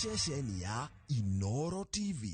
Ceceni ya Inoro TV.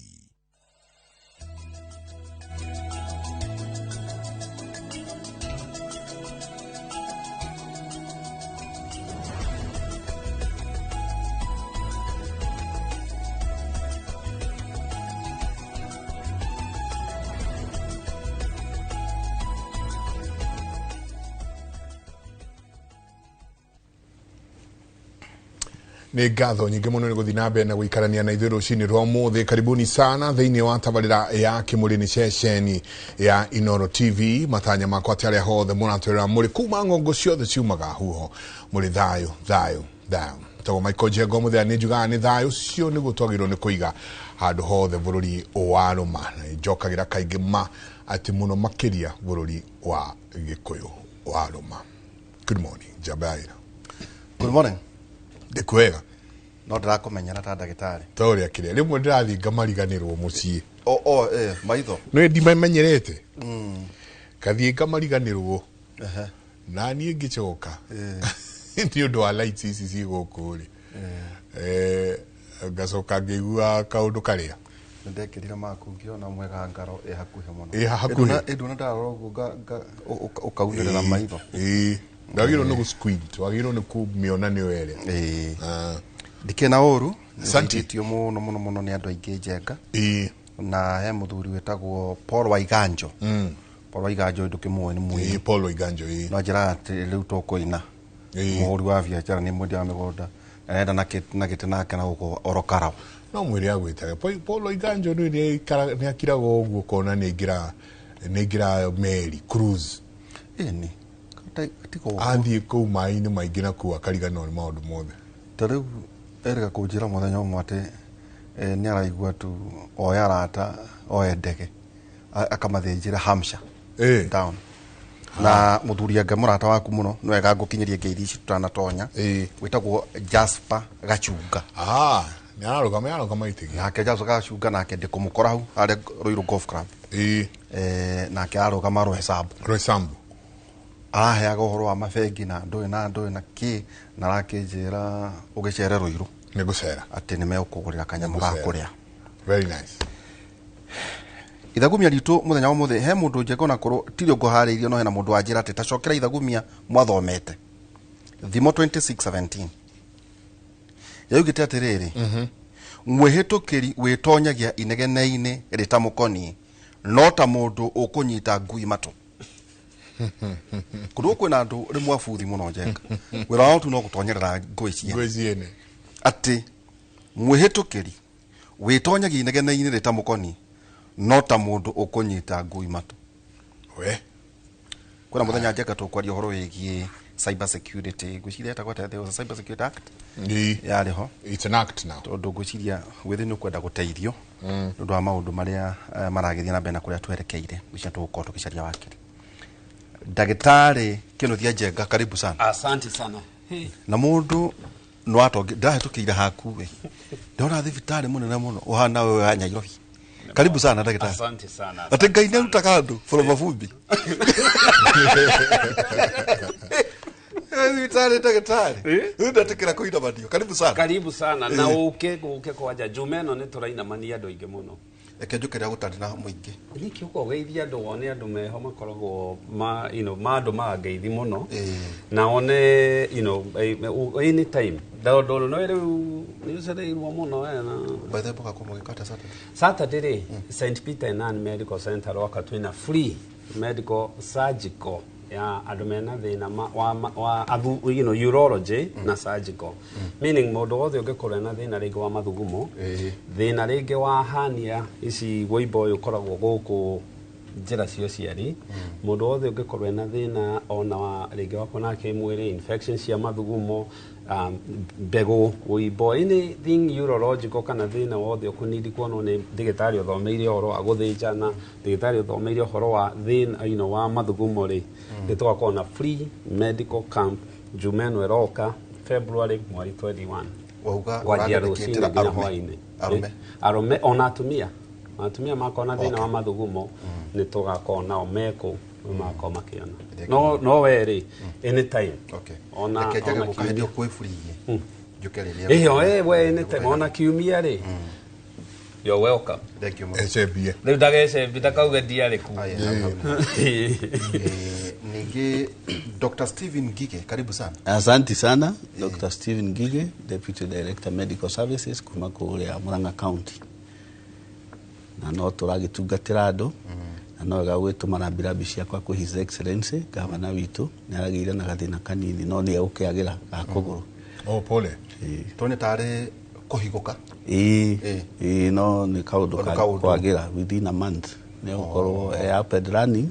Nĩ ngatho nyingĩ mũno nĩ gũthiĩ na mbere na gũikarania na ithuĩ rũcinĩ rwa ũmũthĩ. Karibuni sana thĩinĩ wa tabarĩra ya Kĩmũrĩ nĩ ceceni ya Inoro TV. Matanya makwa atĩ arĩa hothe mũratwĩrora mũrĩ kuma ng'ongo ciothe ciumaga huho mũrĩ thayũ thayũ thayũ. Tagwo Michael Njengo mũthenya nĩ njugaga nĩ thayũ ũcio nĩguo twagĩrĩirwo nĩ kũiga handũ hothe bũrũri wa rũma, na njokagĩra kaingĩ ma atĩ mũno makĩria bũrũri wa Gĩkũyũ wa rũma. Good morning, njamba ya wĩra. Good morning. Ndĩkwega. No ndĩrakũmenyera ta ndagĩtarĩ. Ta ũrĩa kĩrĩa rĩmwe ndĩrathiĩ ngamariganĩrwo mũciĩ. O o eh maitho. Nĩ ndimamenyerete. Kathiĩ ngamariganĩrwo. Ehe. Na niĩ ngĩcoka. Nĩ ũndũ wa lights ici ciĩ gũkũ rĩ. Ngacoka ngĩigua kaũndũ karĩa. Nĩndekĩrire maku ngĩona mwega ngaro ĩ hakuhĩ mũno. Ĩ hakuhĩ. Ĩndũ ndarora ũguo ũkaunĩrĩra maitho. Ĩĩ. Ndwagĩrĩirwo nĩ gũ-squint, wagĩrĩirwo nĩ kũmĩona nĩyo ĩrĩa. Ĩĩ. Ndikĩrĩ na ũru. Asante. Nĩndeithĩtio mũno mũno mũno nĩ andũ aingĩ Njenga. Ĩĩ. Na he mũthuri wĩtagwo Paul Waiganjo. Paul Waiganjo ndũkĩmũĩ nĩ mũini. Ĩĩ, Paul Waiganjo, ĩĩ. No njĩraga atĩ rĩu tũkũina. Ĩĩ. Mũhũri wa biacara nĩ mwendia wa mĩgũnda. Arenda na gĩtĩ nake na gũkũ oro Karau. No mwĩre agwĩtage. Paul Waiganjo nĩ nĩ akiraga ũguo ũkona nĩ aingĩra meri, cruise. Ĩni. Tiga ũguo. Athiĩ kũu maĩ-inĩ maingĩ na kũu akariganĩrwo nĩ maũndũ mothe. Ta rĩu erĩga kũnjĩra mũthenya ũmwe atĩ nĩ araigua tu oe arata oe ndege akamathĩnjĩra Hampshire down. Na mũthuri anga mũrata waku mũno nĩ wega ngũkinyĩrie ngeithi ici tũtanatonya. Wĩtagwo Jasper Gachunga. Nĩ ararũgama, nĩ ararũgama itĩ. Nake Jasper Gachunga nake ndĩkũmũkora hau harĩa Ruiru Golf Club. Nake ararũgama Roysambu. Roysambu. Araheaga ũhoro wa mabengi na ndũĩ na ndũĩ na kĩ, na arakĩnjĩra ũgĩcere Ruiru. Nĩ ngũcera. Atĩ nĩ megũkũgũrĩra kanyamũ ga Nĩngũcera. kũrĩa. Very nice. Ithagumia ritũ mũthenya wa ũmũthĩ, he mũndũ Njenga ona korwo tirĩ ũngũharĩirie, no hena mũndũ wanjĩra atĩ ta cokera ithagumia mwathomete. Thimo 26:17. Yaugĩte atĩrĩrĩ, mwĩhĩtũkĩri wĩtonyagia inegene-inĩ rĩtamũkoniĩ, no ta mũndũ ũkũnyita ngui matũ. Kũndũ gũkũ kwĩna andũ rĩmwe abuthi mũno Njenga. Wĩra wao tu no gũtonyerera ngui ciene. Ngui ciene. Atĩ mwĩhĩtũkĩri wĩtonyagia inegene-inĩ rĩtamũkoniĩ, no ta mũndũ ũkũnyita ngui matũ. We. Kwĩna mũthenya Njenga tũkwaria ũhoro wĩgiĩ cyber security. Ngwĩciria ĩtagwo atĩa? There was a Cyber Security Act. Ĩĩ. Yarĩ ho. It's an act now. Tondũ ngwĩciria wĩthĩ nĩ ũkwenda gũteithio nĩ ũndũ wa maũndũ marĩa maragĩthiĩ na mbere na kũrĩa twerekeire. Ngwĩciria tũgũkorwo tũgĩcaria wakiri. Ndagĩtarĩ Kĩnuthia Njenga, karibu sana. Asante sana. Hey. Na mũndũ no atonge ndahĩtũkĩire haku we. Ndona thibitarĩ mũnene mũno ũhana wewe wa Nairobi. Karibu sana ndagĩtarĩ. Asante sana. Atĩ Ngai nĩ arutaga andũ from mavumbi. Thibitarĩ ndagĩtarĩ. Rĩu ndetĩkĩra kũinamanio. Karibu sana. Karibu sana. Na ũke gũke kwanja Juma ĩno nĩ tũrainamania andũ aingĩ mũno. Reke njũke rĩa gũtarĩ na mũingĩ. Nĩkĩ ũka ũgeithia andũ wone andũ meho makoragwo ma, you know, ma andũ mangeithi mũno. Na one, you know, anytime. Tondũ no rĩu nĩ ũcereirwo mũno we na. By the way, mũgakorwo mũgĩka atĩa Saturday? Saturday rĩ, St Peter and Ann Medical Center Rwaka twĩna free medical surgical ya andũ mena thĩna wa athu, you know, urology na surgical. Meaning mũndũ wothe ũngĩkorwo ena thĩna rĩngĩ wa mathugumo, thĩna rĩngĩ wa hernia ici wũimbo ũyũ ũkoragwo gũkũ njĩra cia ũciari, mũndũ wothe ũngĩkorwo ena thĩna ona wa rĩngĩ wa kuona kĩmwĩrĩ, infection cia mathugumo, mbegũ, wũimbo, anything urological kana thĩna wothe ũkũnidi kuonwo nĩ ndagĩtarĩ ũthomeire ũhoro wa gũthĩnjana, ndagĩtarĩ ũthomeire ũhoro wa thĩna, you know, wa mathugumo rĩ, nĩ tũgakorwo na free medical camp Juma ĩno ĩroka February mweri 21. Wauga Kwanjia ũrandĩkĩtĩra rũcinĩ nginya arũme. hwainĩ. Arũme. Arũme ona atumia. Atumia makorwo na thĩna wa mathugumo, nĩ tũgakorwo nao mekũ, magakorwo makĩona. No, no we rĩ, anytime. Okay. Ona, Reke njage ona gũka hĩndĩ kiumia. ĩyo kwĩ free. Njũke rĩrĩa. Ĩyo we nĩ tema ona kiumia rĩ, you're welcome. Thank you mũno. Ecembie. Rĩu ndagecembi ndakauge ndiarĩ ku. Aya, alhamdulillah. Ningĩ Dr. Stephen Ngige, karibu sana. Asante sana. Dr. Stephen Ngige, Deputy Director Medical Services kuma kũrĩa Murang'a County, na no tũragĩtungatĩra andũ na no wega gwĩtũma rambirambi ciakwa kwĩ His Excellency gavana witũ. Nĩ aragĩire na gathĩna kanini no nĩ egũkĩagĩra ga kũgũrũ. Oh, pole. Tuone tarĩ kũhigũka. Ĩĩ. Ĩĩ. Ĩĩ, no nĩ kaũndũ Kaũndũ ka kaũndũ. kwagĩra within a month nĩ gũkorwo e up and running.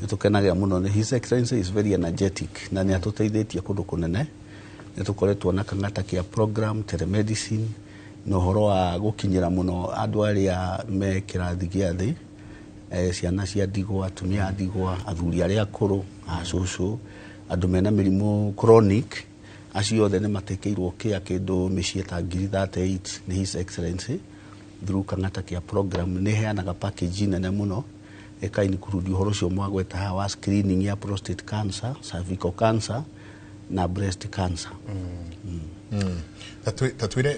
Nĩ tũkenagira mũno nĩ His Excellency, is very energetic na nĩ atũteithĩtie kũndũ kũnene. Nĩ tũkoretwo na kang'ata kĩa program telemedicine na ũhoro wa gũkinyĩra mũno andũ arĩa me kĩrathi gĩa thĩ, ciana cia ndigwa, atumia a ndigwa, athuri arĩa akũrũ, acũcũ, andũ mena mĩrimũ chronic, acio othe nĩ matekeirwo kĩa kĩndũ mĩciĩ ta 38,000 nĩ His Excellency through kang'ata kĩa program. Nĩ heanaga package nene mũno ĩka include ũhoro ũcio mwagweta haha wa screening ya prostate cancer, cervical cancer na breast cancer. Ta twĩre,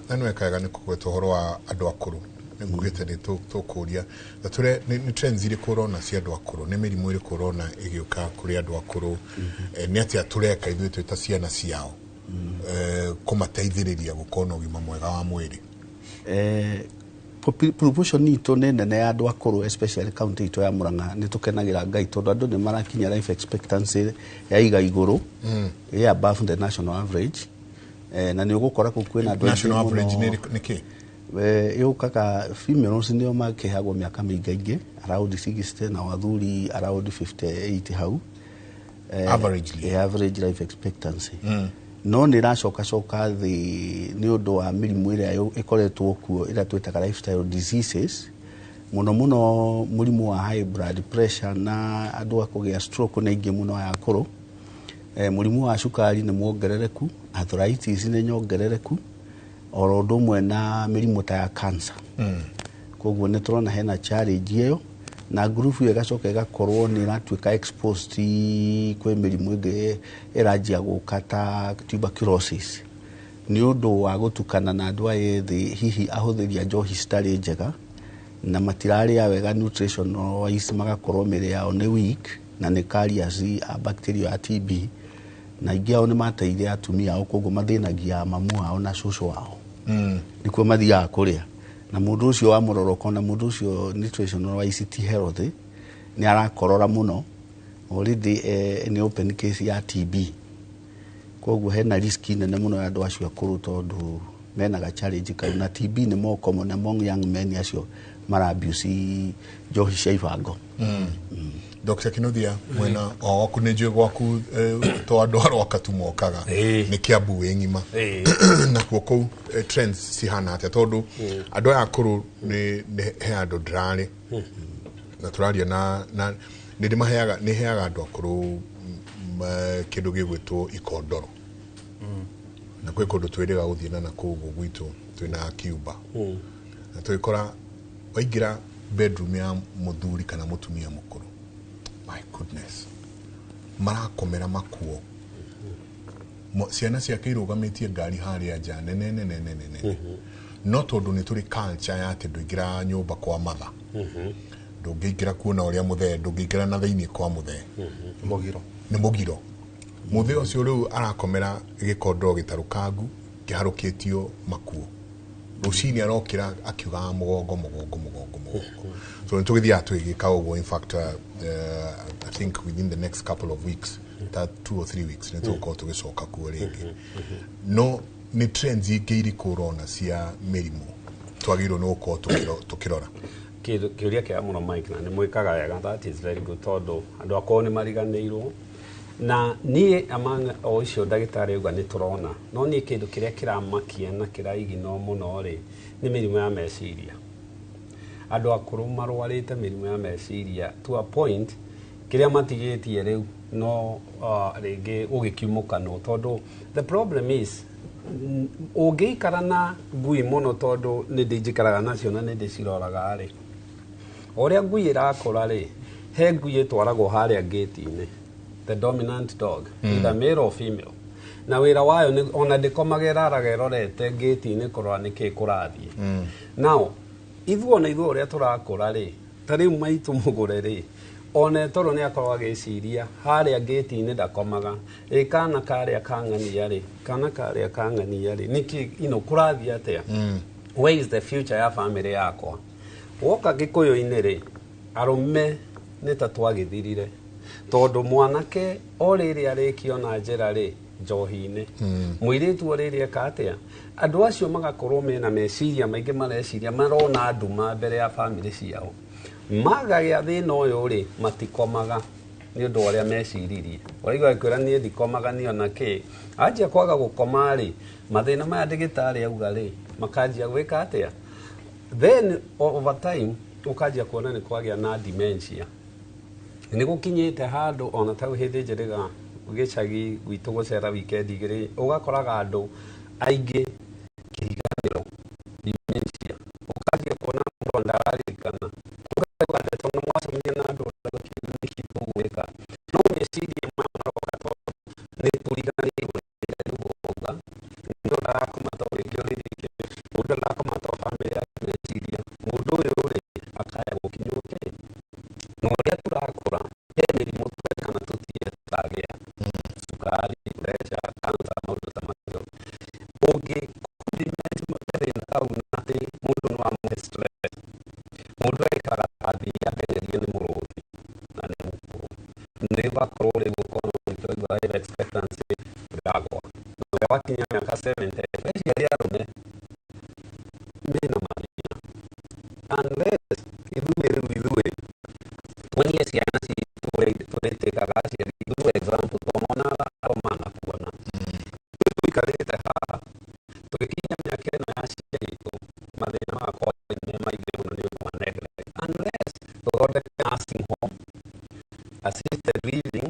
na nĩ wekaga nĩ kũgweta ũhoro wa andũ akũrũ, nĩ ngugĩte nĩ tũkũria, ta twĩre nĩ trends irĩkũ ũrona cia andũ akũrũ, nĩ mĩrimũ ĩrĩkũ ũrona ĩgĩũka kũrĩ andũ akũrũ? Nĩ atĩa tũreka ithuĩ twĩ ta ciana ciao kũmateithĩrĩria gũkorwo na ũgima mwega wa mwĩrĩ? Proportion itũ nĩ nene ya andũ akũrũ, especially county itũ ya Murang'a. Nĩ tũkenagĩra Ngai tondũ andũ nĩ marakinya life expectancy ya iga igũrũ, ĩ above the national average. Na nĩ ũgũkora kũu kwĩna andũ aingĩ National average mũno. Nĩ kĩ? Yũkaga females nĩo makĩheagwo mĩaka mĩingaingĩ, around 60, na athuri around 58 hau. Averagely. Average life expectancy no nĩ ĩracoka coka thĩ nĩ ũndũ wa mĩrimũ ĩrĩa ĩkoretwo kuo ĩrĩa twĩtaga lifestyle diseases, mũno mũno mũrimũ wa high blood pressure, na andũ a kũgĩa stroke nĩ aingĩ mũno aya akũrũ. Mũrimũ wa cukari nĩ mwongerereku, arthritis nĩ nyongerereku, oro ũndũ ũmwe na mĩrimũ ta ya cancer. Koguo nĩ tũrona hena challenge ĩyo, na ngurubu ĩyo ĩgacoka ĩgakorwo nĩ ĩratuĩka exposed kwĩ mĩrimũ ĩngĩ ĩranjia gũka ta tuberculosis nĩ ũndũ wa gũtukana na andũ aya ethĩ, hihi ahũthĩri a njohi citarĩ njega na matirarĩa wega nutrition wise, magakorwo mĩrĩ yao nĩ weak na nĩ carriers a bacteria ya TB, na aingĩ ao nĩ mateire atumia ao, koguo mathĩnagia mamu ao na cũcũ wao, nĩkuo mathiaga kũrĩa, na mũndũ ũcio wamũrora ũkona mũndũ ũcio nutritional wise ti healthy, nĩ arakorora mũno already, nĩ open case ya TB. Koguo hena risk nene mũno ya andũ acio akũrũ tondũ mena ga challenge kau, na TB nĩ more common among young men acio mara abuse njohi cia ibango. Dr. Kinuthia, mwena o waku nĩ njũĩ gwaku, to andũ a Rwakatu mokaga nĩ Kiambu wĩ ng'ima. Nakuo kũu trends cihana atĩa? Tondũ andũ aya akũrũ nĩ he andũ ndĩrarĩ na tũraria na nĩ ndĩmaheaga, nĩ heaga andũ akũrũ kĩndũ gĩgwĩtwo ikondoro, na kwĩ kũndũ twĩrĩga gũthiĩ na nakũu ũguo gwitũ twĩna Cuba, na tũgĩkora waingĩra bedroom ya mũthuri kana mũtumia mũkũrũ, my goodness, marakomera makuo. Ciana ciake irũgamĩtie ngari harĩa nja nene nene nene nene, no tondũ nĩ tũrĩ culture ya atĩ ndũingĩra nyũmba kwa matha, ndũngĩingĩra kuona ũrĩa mũthee, ndũngĩingĩra na thĩinĩ kwa mũthee. Mũgiro. Nĩ mũgiro. Mũthee ũcio rĩu arakomera gĩkondoro gĩtarũkangu kĩharũkĩtio makuo, rũcinĩ arokĩra akiugaga mũgongo, mũgongo, mũgongo, mũgongo. So nĩ tũgĩthiaga tũgĩka ũguo. In fact, I think within the next couple of weeks, ta 2 or 3 weeks, nĩ tũgũkorwo tũgĩcoka kuo rĩngĩ. No nĩ trends ingĩ irĩkũ ũrona cia mĩrimũ twagĩrĩirwo nĩ gũkorwo tũkĩrora? Kĩũria kĩega mũno, Mike, na nĩ mwĩkaga wega. That is very good, tondũ andũ akorwo nĩ mariganĩirwo na niĩ among o icio ndagĩtarĩ auga nĩ tũrona, no niĩ kĩndũ kĩrĩa kĩramakia na kĩraigino mũno rĩ, nĩ mĩrimũ ya meciria. Andũ akũrũ marwarĩte mĩrimũ ya meciria to a point kĩrĩa matigĩtie rĩu no rĩngĩ ũgĩkiumũkanwo, tondũ the problem is ũngĩikara na ngui mũno, tondũ nĩ ndĩnjikaraga nacio na nĩ ndĩciroraga rĩ, o ũrĩa ngui ĩrakũra rĩ, he ngui ĩtwaragwo harĩa gate-inĩ, the dominant dog, either male or female. Na wĩra wayo ona ndĩkomaga, ĩraraga ĩrorete ngĩti-inĩ kũrora nĩkĩ kũrathiĩ. Now ithuĩ, ona ithuĩ ũrĩa tũrakũra rĩ, ta rĩu maitũ mũgũre rĩ, ona toro nĩ akorwo agĩciria harĩa ngĩti-inĩ, ndakomaga ĩ kana karĩa kang'ania rĩ, kana karĩa kang'ania rĩ, nĩkĩ ino kũrathiĩ atĩa, where is the future ya family yakwa? Woka gĩkũyũ-inĩ rĩ, arũme nĩ ta twagĩthirire, tondũ mwanake o rĩrĩ arĩkio na njĩra rĩ njohi-inĩ, mũirĩtu o rĩrĩ eka atĩa, andũ acio magakorwo mena meciria maingĩ, mareciria marona nduma mbere ya family ciao. Magagĩa thĩna ũyũ rĩ, matikomaga nĩ ũndũ wa ũrĩa meciririe. Ũraigua gĩkwĩra niĩ ndikomaga niĩ ona kĩ. Anjia kwaga gũkoma rĩ, mathĩna maya ndĩgĩtarĩ auga rĩ, makanjia gwĩka atĩa? Then over time ũkanjia kuona nĩ kwagĩa na dementia, nĩ gũkinyĩte handũ ona ta hĩndĩ njĩrĩga gĩcagi gwitũ gũcera weekend igĩrĩ, ũgakoraga andũ aingĩ kĩriganĩro, dementia, ũkanjia kuona mũndũ ndararirikana, ũkaigua ndeto na mwacemania na andũ ũraigua kĩu nĩkĩ tũgwĩka, no meciria maya maroka tondũ nĩ tũriganĩirwo nĩ rĩu wauga mũndũ ndarakoma tondũ rĩngĩ ũrĩrĩke, mũndũ ndarakoma tondũ family yake meciria mũndũ ũyũ rĩ akaya gũkinywo kĩ. Na ũrĩa tũrakũra, he mĩrimũ twendekana tũtige tũtagĩa, cukari, pressure, cancer, maũndũ ta macio. Ũngĩ compliment gathĩna kau na atĩ mũndũ no amũhe stress, mũndũ ekaga athiĩ ateng'erio nĩ mũrũthi na nĩ mũkũrũ, nĩ ũgakorwo rĩu ũkona tũraigua life expectancy ĩragwa na ũrĩa wakinya mĩaka 70, especially arũme mena mathĩna, unless ithuĩ rĩu ithuĩ tuonie ciana citũ ũrĩa tũrĩtuĩkaga aciari good example, tondũ monaga andũ manakuona tũikarĩte haha tũgĩkinya mĩaka ĩno ya aciari aitũ, mathĩna magakorwo me maingĩ mũno nĩ ũndũ wa neglect, unless tũthondeke nursing home, assisted living,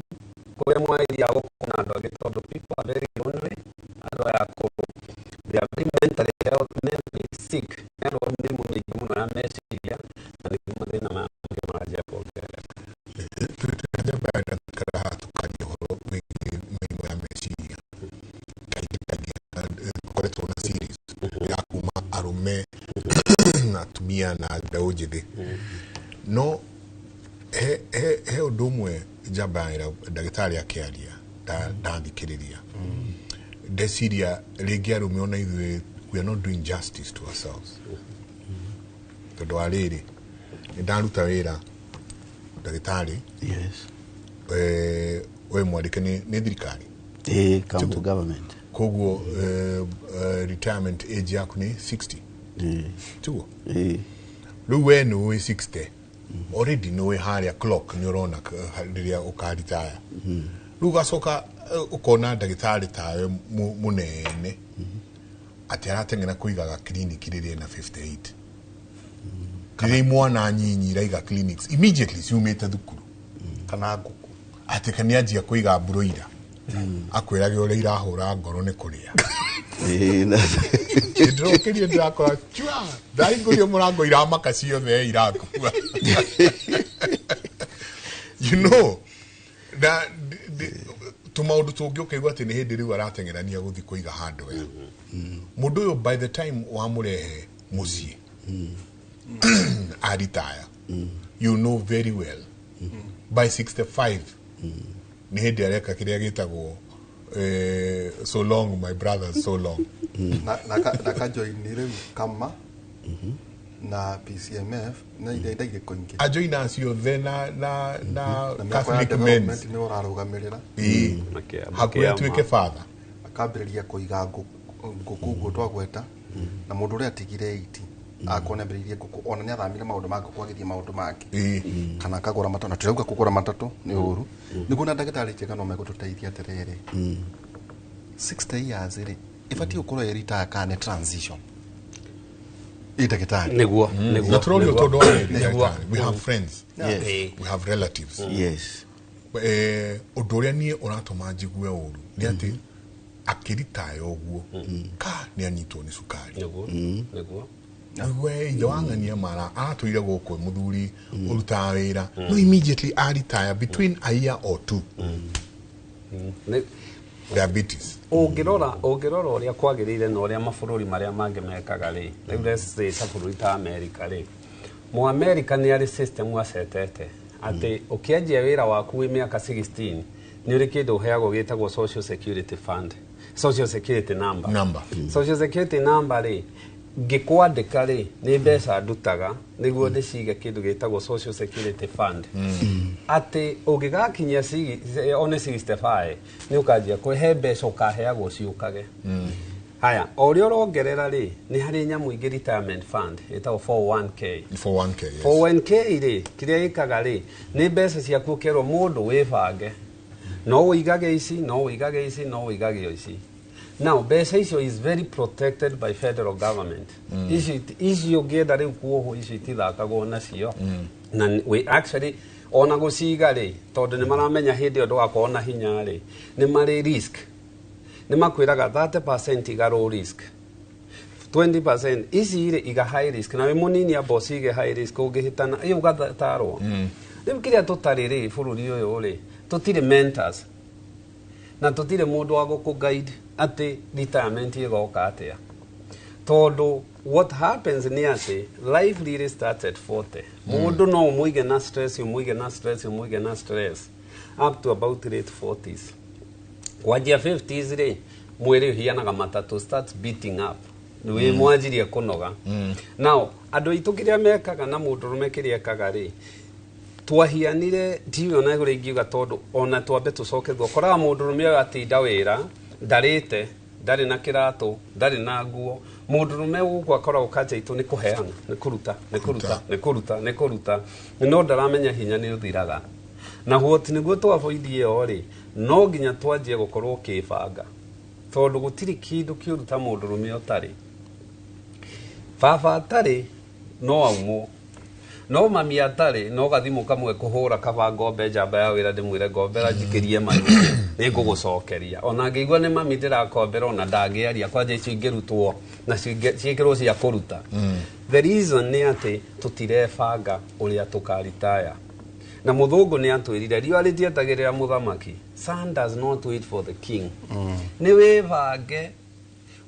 kũrĩa mwaĩria gũkorwo na andũ angĩ, tondũ people are very lonely. Andũ aya akũrũ, they are very mentally health, mentally sick, nĩ arwaru mĩrimũ mĩingĩ mũno ya meciria, na nĩguo mathĩna maya mangĩ maranjia kuongerereka. Njamba ndakara haha tukaria ũhoro wĩgiĩ mĩrimũ ya meciria. Kaingĩ kaingĩ tũkoretwo na series ya kuma arũme na atumia na mbeũ njĩthĩ, no he ũndũ ũmwe njamba ya ndagĩtarĩ akĩaria ndathikĩrĩria ndeciria rĩngĩ arũme ona ithuĩ we are not doing justice to ourselves, tondũ wa rĩrĩ, nĩ ndaruta wĩra ndagĩtarĩ. Yes. We mwandĩke nĩ thirikari. County government. Koguo retirement age yaku nĩ 60? Tiguo? Eh. Rĩu we nĩ ũĩ 60 already, nĩ ũĩ harĩa clock nĩ ũrona rĩrĩa ũkaritaya. Rĩu ũgacoka ũkona ndagĩtarĩ tawe mũnene atĩ arateng'era kũigaga clinic rĩrĩa ena 58, rĩrĩa imwana nyinyi iraiga clinics immediately ciumĩte thukuru. Kana ngũkũ. Atĩ nĩ anjia kũiga broiler, akwĩrage ũrĩa irahũra ngoro nĩ kũrĩa. Ndĩrokĩrie ndĩrakora chua ndahingũrio mũrango, iramaka ciothe irakua, na tũmaũndũ tũngĩ ũkaigua atĩ nĩ hĩndĩ rĩu arateng'erania gũthiĩ kũiga handũ ya mũndũ ũyũ. By the time wamũrehe mũciĩ aritaya, you know very well by 65 nĩ hĩndĩ areka kĩrĩa gĩtagwo "so long my brothers, so long". Na kajoini rĩu kama na PCMF na iria irĩkũ ingĩ. Ajoina ciothe na na mĩako ya Catholic men. Development nĩ ũrarũgamĩrĩra. Ĩĩ. Hakuhĩ atuĩke father. Akambĩrĩria kũiga ngũkũ ũguo twagweta, na mũndũ ũrĩa atigire 80 akorwo nĩ ambĩrĩirie ngũkũ, ona nĩ athamire maũndũ ma ngũkũ agĩthiĩ maũndũ mangĩ. Kana akagũra matatũ, na tũrauga kũgũra matatũ nĩ ũru, nĩguo na ndagĩtarĩ njega no megũtũteithia atĩrĩrĩ, 60 years rĩ, ĩbatiĩ gũkorwo ĩ retire kana nĩ transition ĩ ndagĩtarĩ? Nĩguo. Na tũrorio tondũ wa rĩrĩ, Nĩguo. ndagĩtarĩ, we have friends, we have relatives. Ũndũ ũrĩa niĩ ũratũma njigue ũru nĩ atĩ akĩritaya ũguo ka nĩ anyitwo nĩ cukari. Nĩguo. We ithe wa ng'ania mara aratũire gũkũ, mũthuri ũrutaga wĩra, no immediately aritaya, between a year or two. Nĩ Diabetes. Ũngĩrora ũrĩa kwagĩrĩire na ũrĩa mabũrũri marĩa mangĩ mekaga rĩ, rĩu let's say ta bũrũri ta America rĩ, Mũamerika nĩ arĩ system acetete atĩ ũkĩanjia wĩra waku wĩ mĩaka 16 nĩ ũrĩ kĩndũ ũheagwo gĩtagwo social security fund, social security number. Number. Social security number rĩ, ngĩkwandĩka rĩ, nĩ mbeca ndutaga nĩguo ndĩcige kĩndũ gĩtagwo social security fund, atĩ ũngĩgakinyia one 65 nĩ ũkanjia kũhe mbeca ũkaheagwo ciũkage. Haya, o ũrĩa ũrongerera rĩ, nĩ harĩ nyamũ ingĩ retirement fund ĩtagwo 401k. 401k, yes. 401k rĩ, kĩrĩa ĩkaga rĩ, nĩ mbeca ciaku ũkerwo mũndũ wĩbange, no ũigage ici, no ũigage ici, no ũigage ici. Now mbeca icio is very protected by federal government. Icio icio ũngĩenda rĩu kuohwo, icio itithakagwo nacio. Na we actually ona gũciga rĩ, tondũ nĩ maramenya hĩndĩ ĩyo ndũgakorwo na hinya rĩ, nĩ marĩ risk, nĩ makwĩraga 30% iga low risk, 20% ici rĩ iga high risk, na wĩ mũnini amba ũcige high risk, ũngĩhĩtana ĩ ũgatarwo. Rĩu kĩrĩa tũtarĩ rĩ bũrũri ũyũ rĩ, tũtirĩ mentors na tũtirĩ mũndũ wa gũkũ guide atĩ retirement ĩgoka atĩa, tondũ what happens nĩ atĩ life really starts at 40. Mũndũ no ũmũige na stress, ũmũige na stress, ũmũige na stress up to about late 40s, kwanjia 50s rĩ, mwĩrĩ ũhianaga matatũ, starts beating up, nĩ wĩ mwanjirie kũnoga. Now andũ aitũ kĩrĩa mekaga na mũndũrũme kĩrĩa ekaga rĩ, twahianire ndiũĩ ona ũrĩa ingiuga, tondũ ona twambe tũcoke thutha, ũkoraga mũndũrũme ũyũ atinda wĩra, ndarĩte, ndarĩ na kĩratũ, ndarĩ na nguo. Mũndũrũme gũkũ akoragwo kanja itũ nĩ kũheana, nĩ kũruta, nĩ kũruta, nĩ kũruta, nĩ kũruta, no ndaramenya hinya nĩ ũthiraga. Na what nĩguo tũ avoid ĩyo rĩ, no nginya twanjie gũkorwo ũkĩbanga, tondũ gũtirĩ kĩndũ kĩũru ta mũndũrũme ũtarĩ. Baba atarĩ no aumwo, no mami atarĩ no gathimũ kamwe kũhũra, kaba ngombe njamba ya wĩra, ndĩmwĩre ngombera njikĩrie mami, nĩ ngũgũcokeria. Ona ngĩigua nĩ mami ndĩrakombera, ona ndangĩaria kwanja icio ingĩrutwo na ciĩkĩrwo cia kũruta. The reason nĩ atĩ tũtirebanga ũrĩa tũkaritaya. Na mũthũngũ nĩ atwĩrire riũa rĩtietagĩrĩra mũthamaki, sun does not wait for the king. Nĩ wĩbange,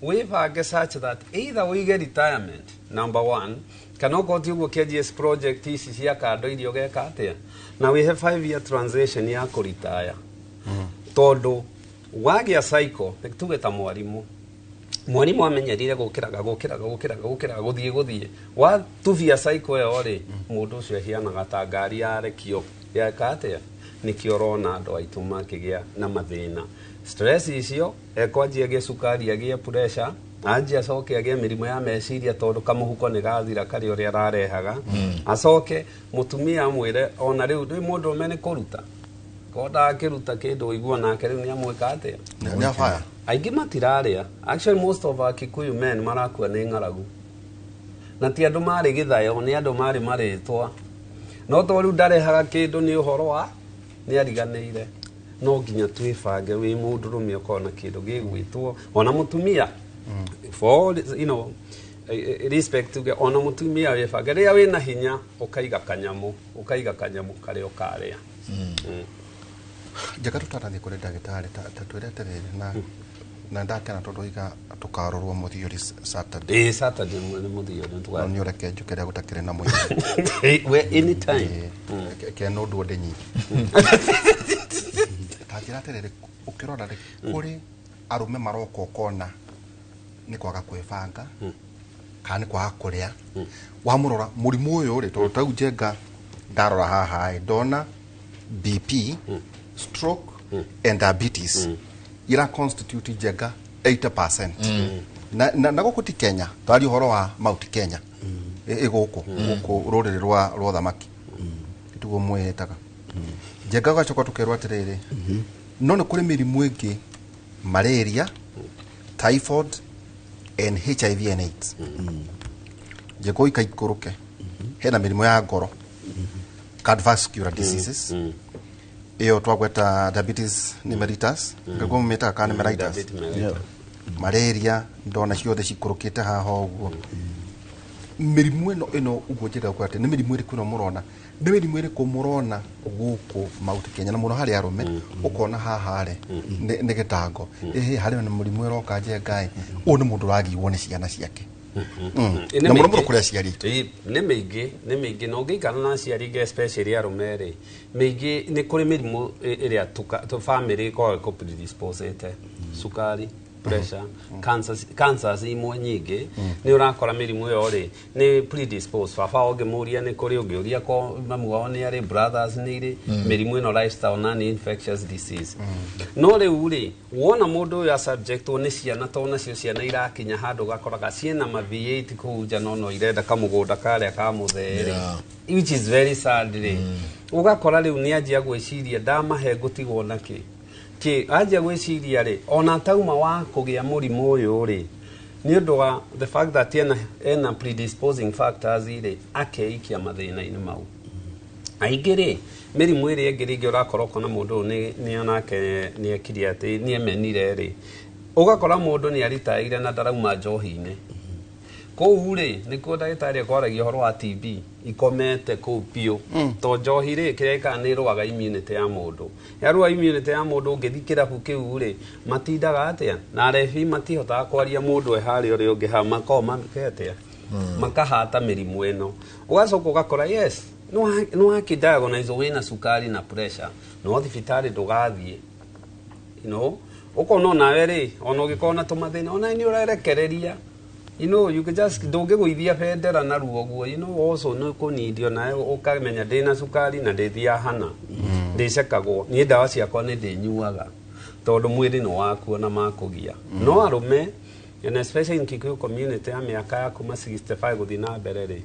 wĩbange such that either ũige retirement number one, kana okorwo ti ũguo kĩanjie project ici cia kando iria ũgeka atĩa na wĩhe 5 year transition ya kũritaya, tondũ wagĩa cycle, tuge ta mwarimũ, mwarimũ amenyerire gũkĩraga gũkĩraga gũkĩraga gũkĩraga gũthiĩ gũthiĩ, watubia cycle ĩyo rĩ, mũndũ ũcio ahianaga ta ngari yarekio yeka atĩa. Nĩkĩo ũrona andũ aitũ makĩgĩa na mathĩna, stress icio, ekwanjia agĩe cukari, agĩe pressure, anjie acoke agĩe mĩrimũ ya meciria, tondũ kamũhuko nĩ gathira karĩa ũrĩa ararehaga. Acoke mũtumia amwĩre ona rĩu rĩu mũndũrũme nĩ kũruta, ko ndakĩruta kĩndũ ũigua nake rĩu nĩ amwĩka atĩa. Nĩ abaya. Aingĩ matirarĩa. Actually most of our Kikuyu men marakua nĩ ng'aragu, na ti andũ marĩ gĩthayo, nĩ andũ marĩ marĩtwa, no to rĩu ndarehaga kĩndũ, nĩ ũhoro wa nĩ ariganĩire. No nginya twĩbange, wĩ mũndũrũme ũkorwo na kĩndũ gĩgwĩtwo, ona mũtumia, for all, respect tuge, ona mũtumia wĩbange rĩrĩa wĩna hinya, ũkaiga kanyamũ, ũkaiga kanyamũ karĩa ũkarĩa. Njega, tũtanathiĩ kũrĩ ndagĩtarĩ, ta twĩre atĩrĩrĩ, na ndakena tondũ iga tũkarorwo mũthiũri Saturday. Ĩĩ, Saturday nĩ mũthiori. No nĩ ũreke njũke rĩa gũtakĩrĩ na mũingĩ. We anytime. Ke no ndũ nyingĩ. Ta njĩra atĩrĩrĩ, ũkĩrora rĩ, kũrĩ arũme maroka ũkona nĩ kwaga kwĩbanga kana nĩ kwaga kũrĩa, wamũrora mũrimũ ũyũ rĩ, tondũ tau Njenga ndarora haha ĩ, ndona BP, stroke and diabetes ira constitute, Njenga, 80%. Na gũkũ ti Kenya, twaria ũhoro wa Mount Kenya, ĩ gũkũ rũrĩrĩ rwa thamaki tiguo mwĩtaga Njenga. Ũgacoka tũkerwo atĩrĩrĩ, no nĩ kũrĩ mĩrimũ ĩngĩ, malaria, typhoid and HIV and AIDS. Njenga ũikaikũrũke, hena mĩrimũ ya ngoro, cardiovascular diseases, ĩyo twagweta diabetes ni mellitus, ngĩguo mĩtaga kana nĩ mellitus. Diabetes mellitus. Malaria ndona ciothe cikũrũkĩte haha ũguo. Mĩrimũ ĩno ũguo njĩra kuga atĩ nĩ mĩrimũ ĩrĩkũ ĩno mũrona, nĩ mĩrimũ ĩrĩkũ mũrona gũkũ Mount Kenya na mũno harĩ arũme? Ũkona haha rĩ nĩ gĩtango, ĩhĩ harĩ na mũrimũ ĩroka njenga ĩ, ũyũ nĩ mũndũ ũragiwo nĩ ciana ciake. Nĩ Na mũno mũno mĩingĩ. kũrĩ aciari aitũ. Ĩ, nĩ mĩingĩ na ũngĩikara na aciari ingĩ, especially arũme rĩ, mĩingĩ nĩ kũrĩ mĩrimũ ĩrĩa family ĩkoragwo ĩkũ-predisposete: cukari, pressure, cancers. Cancers imwe nyingĩ nĩ ũrakora mĩrimũ ĩyo rĩ nĩ predispose. Baba ũngĩmũria nĩ kũrĩ, ũngĩũria ko mamu wao nĩ arĩ, brothers nĩ irĩ mĩrimũ ĩno, lifestyle non infectious disease. No rĩu rĩ, wona mũndũ ũyũ asubjectwo nĩ ciana, tondũ nacio ciana irakinya handũ ũgakoraga ciĩna ma V8 kũu nja, no irenda kamũgũnda karĩa ka mũthee rĩ, which is very sad rĩ, ũgakora rĩu nĩ anjia gwĩciria, ndamahe ngũtigwo nakĩ kĩ? Anjia gwĩciria rĩ, ona tauma wa kũgĩa mũrimũ ũyũ rĩ, nĩ ũndũ wa the fact that ena predisposing factors rĩ, akeikia mathĩna-inĩ mau aingĩ rĩ. Mĩrimũ ĩrĩa ĩngĩ rĩngĩ ũrakora ũkona mũndũ ũyũ nĩ onake nĩ ekire atĩ nĩ emenire rĩ, ũgakora mũndũ nĩ aritaire na ndarauma njohi-inĩ kũu rĩ, nĩkuo ndagĩtarĩ akwaragia ũhoro wa TB ikomete kũu biũ, to njohi rĩ, kĩrĩa ĩkaga nĩ ĩrũaga immunity ya mũndũ. Yarũa immunity ya mũndũ, ũngĩthiĩ kĩrabu kĩu rĩ, matindaga atĩa na rebi matihotaga kwaria mũndũ e harĩa ũrĩa ũngĩ ha makoragwo make atĩa, makahata mĩrimũ ĩno. Ũgacoka ũgakora yes, nĩ wakĩ-diagnose wĩna cukari na pressure, no thibitarĩ ndũgathiĩ, ũkona onawe rĩ, ona ũngĩkorwo na tũmathĩna, ona nĩ ũrerekereria, you can just ndũngĩgũithia bendera na ruo guo, also nĩ kũnindio nawe ũkamenya ndĩna cukari na ndĩthiaga hana ndĩcekagwo niĩ, ndawa ciakwa nĩ ndĩnyuaga tondũ mwĩrĩ nĩ wakuo na makũgia. No arũme, and especially in Kikuyu community, ya mĩaka ya kuma 65 gũthiĩ na mbere rĩ,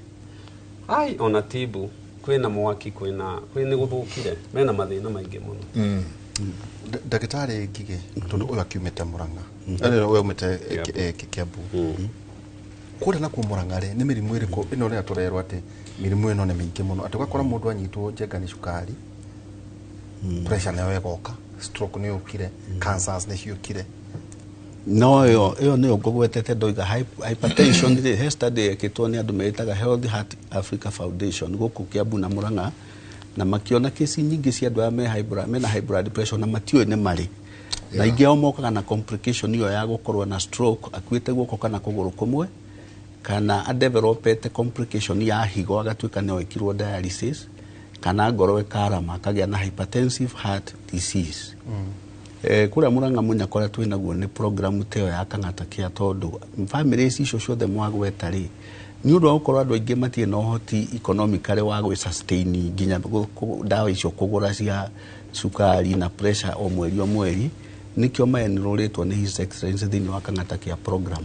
ai ona tibu kwĩna mwaki, kwĩna kwĩ nĩ gũthũkire, mena mathĩna maingĩ mũno. Ndagĩtarĩ Ngigĩ, tondũ ũyũ akiumĩte Mũrang'a, ũyũ aumĩte Kiambu, kũrĩa nakuo Mũrang'a rĩ, nĩ mĩrimũ ĩrĩkũ ĩno rĩrĩa tũrerwo atĩ mĩrimũ ĩno nĩ mĩingĩ mũno, atĩ ũgakora mũndũ anyitwo njenga nĩ cukari, pressure nayo ĩgoka, stroke nĩ yũkire, cancers nĩ ciũkire? No ĩyo nĩyo ngũgwetete ndoiga hypertension rĩ, he study yekĩtwo nĩ andũ meĩtaga Healthy Heart Africa Foundation gũkũ Kiambu na Murang'a, na makĩona kesi nyingĩ cia andũ arĩa me high blood, mena high blood pressure na matiũĩ nĩ marĩ na aingĩ ao mokaga na complication ĩyo ya gũkorwo na stroke, akuĩte guoko kana kũgũrũ kũmwe, kana adevelopete complication ya higo agatuĩka no ĩkirwo dialysis, kana ngoro ĩkarama akagĩa na hypertensive heart disease. Kũrĩa Mũrang'a mũnyakora twĩ naguo nĩ program ta ĩyo ya Kang'ata Care, tondũ family icio ciothe mwagweta rĩ, nĩ ũndũ wa gũkorwo andũ aingĩ matirĩ na ũhoti economically wa gwĩ sustain nginya ndawa icio kũgũra cia cukari na pressure o mweri o mweri, nĩkĩo maenrolĩtwo nĩ His Excellency thĩinĩ wa Kang'ata Care program,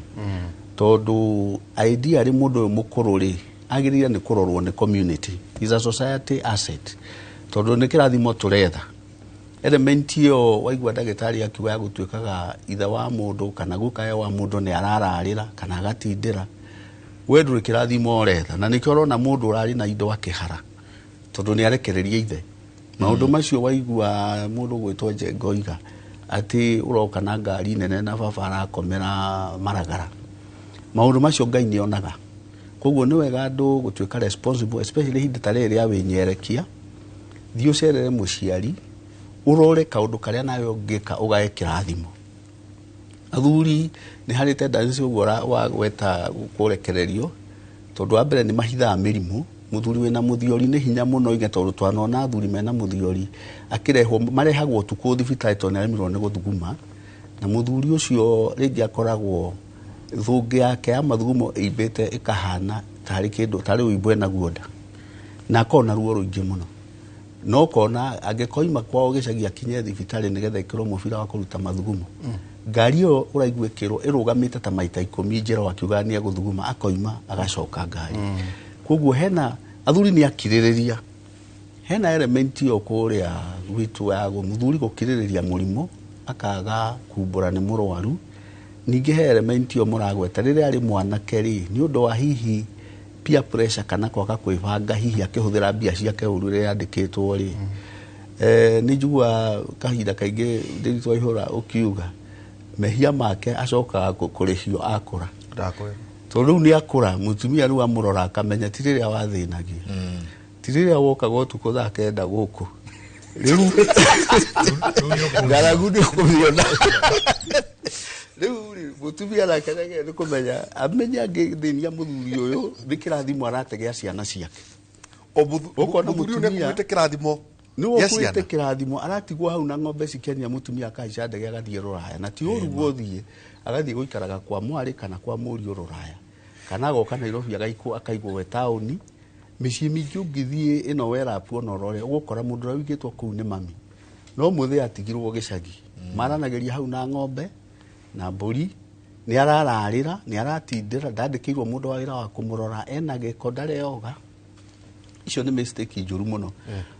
tondũ ideally mũndũ ũyũ mũkũrũ rĩ, agĩrĩire nĩ kũrorwo nĩ community, is a society asset, tondũ nĩ kĩrathimo tũretha. Element ĩyo waigua ndagĩtarĩ akiuga ya gũtuĩkaga ithe wa mũndũ kana gukae wa mũndũ nĩ arararĩra kana agatindĩra, we ndũrĩ kĩrathimo ũretha, na nĩkĩo ũrona mũndũ ũrarĩ na indo akĩhara, tondũ nĩ arekereria ithe maũndũ macio. Waigua mũndũ gwĩtwo Njenga oiga atĩ ũroka na ngari nene na baba arakomera maragara, maũndũ macio Ngai nĩ onaga. Koguo nĩ wega andũ gũtuĩka responsible, especially ihinda ta rĩrĩ rĩa wĩnyerekia. Thiĩ ũcerere mũciari, ũrore kaũndũ karĩa nawe ũngĩka ũgae kĩrathimo. Athuri nĩ harĩ tendency ũguo wa gweta kũrekererio, tondũ wa mbere nĩ mahithaga mĩrimũ. Mũthuri wĩna mũthiori nĩ hinya mũno ige, tondũ twanona athuri mena mũthiori akĩrehwo, marehagwo ũtukũ thibitarĩ tondũ nĩ aremirwo nĩ gũthuguma, na mũthuri ũcio rĩngĩ akoragwo thũngĩ yake ya mathugumo ĩimbĩte ĩkahana tarĩ kĩndũ tarĩ ũimbo enaguo nda, na akorwo na ruo rũingĩ mũno, no ũkona angĩkoima kwao gĩcagi akinye thibitarĩ nĩgetha ĩkĩrwo mũbira wa kũruta mathugumo, ngari ĩyo ũraigua ĩkĩrwo ĩrũgamĩte ta maita 10 njĩra, akiuga nĩ egũthuguma, akoima agacoka ngari. Koguo hena athuri nĩ akirĩrĩria, hena element ĩyo kũrĩa gwitũ ya mũthuri gũkirĩrĩria mũrimũ akaga kumbũra nĩ mũrwaru. Ningĩ he element ĩyo mũragweta rĩrĩa arĩ mwanake rĩ, nĩ ũndũ wa hihi peer pressure kana kwaga kwĩbanga, hihi akĩhũthĩra mbia ciake ũru rĩrĩa andĩkĩtwo rĩ, nĩ njiguaga kahinda kaingĩ ndĩritũ waihũra ũkiuga mehia make acokaga kũrĩhio akũra. Ndakwĩra. Tondũ rĩu nĩ akũra, mũtumia rĩu amũrora akamenya ti rĩrĩa wathĩnagia, ti rĩrĩa wokaga ũtukũ thaa 9 gũkũ rĩu ng'aragu nĩ ũkũmĩona. Rĩu rĩ, mũtumia nake nĩagĩrĩire nĩ kũmenya, amenye angĩthĩnia mũthuri ũyũ nĩ kĩrathimo arategea ciana ciake. O Ũkona mũthuri ũyũ mũtumia- nĩakuĩte kĩrathimo nĩwe gĩa ũkuĩte ciana. kĩrathimo, aratigwo hau na ng'ombe cikenia, mũtumia akahaica ndege agathiĩ rũraya, na ti ũru gũthiĩ, agathiĩ gũikaraga kwa mwarĩ kana kwa mũriũ rũraya, kana agoka Nairobi akaigwo we taũni. Mĩciĩ mĩingĩ ũngĩthiĩ ĩno werapu ona ũrore, ũgũkora mũndũ ũrĩa ũigĩtwo kũu nĩ mami, no mũthĩ atigirwo gĩcagi, maranagĩria hau na ng'ombe na mbũri, nĩ arararĩra, nĩ aratindĩra, ndandĩkĩirwo mũndũ wa wĩra wa kũmũrora, ena gĩko, ndareoga. Icio nĩ mistake njũru mũno,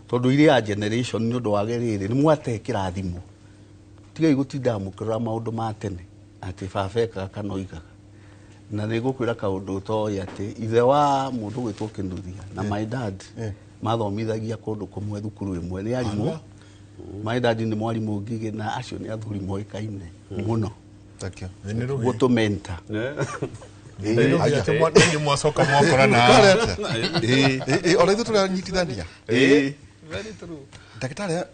tondũ irĩ ya generation nĩ ũndũ wa rĩrĩ nĩ mwate kĩrathimo. Tigai gũtindaga mũkĩrora maũndũ ma tene atĩ baba ekaga kana oigaga. Na nĩ ngũkwĩra kaũndũ ũtoĩ, atĩ ithe wa mũndũ gwĩtwo Kĩnuthia na my dad mathomithagia kũndũ kũmwe, thukuru ĩmwe, nĩ arimũ. My dad nĩ mwarimũ Ngigĩ, na acio nĩ athuri moĩkaine mũno Thank you. Nĩ rũhĩ. gũtũmenta. Nĩ rũhĩ atĩ inyuĩ mwacoka mwakorana. Kare atĩa? Ĩ, ona ithuĩ tũranyitithania. Very true. Ndagĩtarĩ,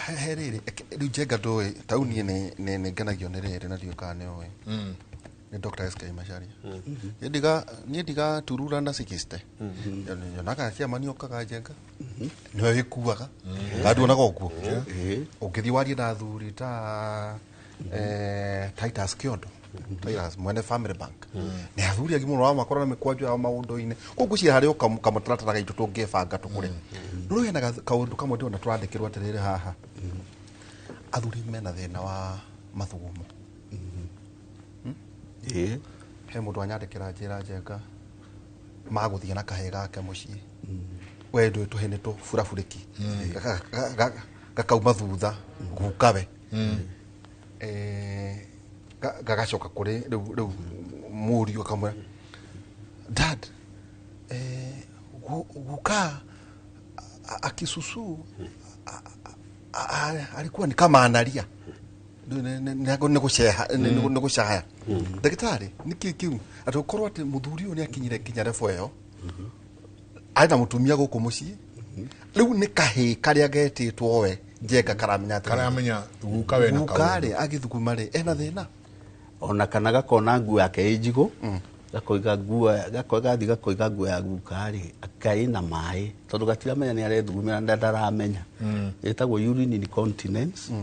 he rĩrĩ, rĩu Njenga, ndũĩ tauni nĩ ngenagio nĩ rĩrĩ na ndiũĩ kana nĩ ũĩ nĩ Dr. SK Macharia. Niĩ ndigaturura na 60 nyonaga chairman okaga Njenga nĩwe wĩkuaga, kana nduonaga ũguo? Ũngĩthiĩ warie na athuri ta Titus Kiondo, Titus mwene Family Bank, nĩ athuri angĩ mũno wamakora na mĩkwanjo yao maũndũ-inĩ. Koguo ngwĩciria harĩ o kamũtaratara gaitũ tũngĩbanga tũkũre. No rĩu hena kaũndũ kamwe ndĩrona tũrandĩkĩrwo atĩrĩrĩ haha, athuri mena thĩna wa mathugumo. He mũndũ anyandĩkĩra njĩra, Njenga, magũthiĩ na kahĩĩ gake mũciĩ, we ndũĩ tũhĩ nĩ tũburaburĩki gakauma thutha gukawe. Gagacoka kũrĩ rĩu mũriũ akamwĩra, "Dad, guka akisusu alikuwa ni kama analia." Nĩ gũceha, nĩ gũcaya. Ndagĩtarĩ, nĩkĩ kĩu atĩ ũkorwo atĩ mũthuri ũyũ nĩ akinyire nginya level ĩyo, arĩ na mũtumia gũkũ mũciĩ, rĩu nĩ kahĩĩ karĩa getĩtwo we Njenga karamenya atĩrĩrĩ, Karamenya guka we na guka kaũndũ. rĩ agĩthuguma rĩ ena thĩna. Ona kana gakona nguo yake ĩ njigũ, gakoiga nguo, gakoiga, gakoiga nguo ya guka rĩ aka ĩna maĩ, tondũ gatiramenya nĩ arethugumĩra na ndaramenya. Ĩtagwo urine incontinence.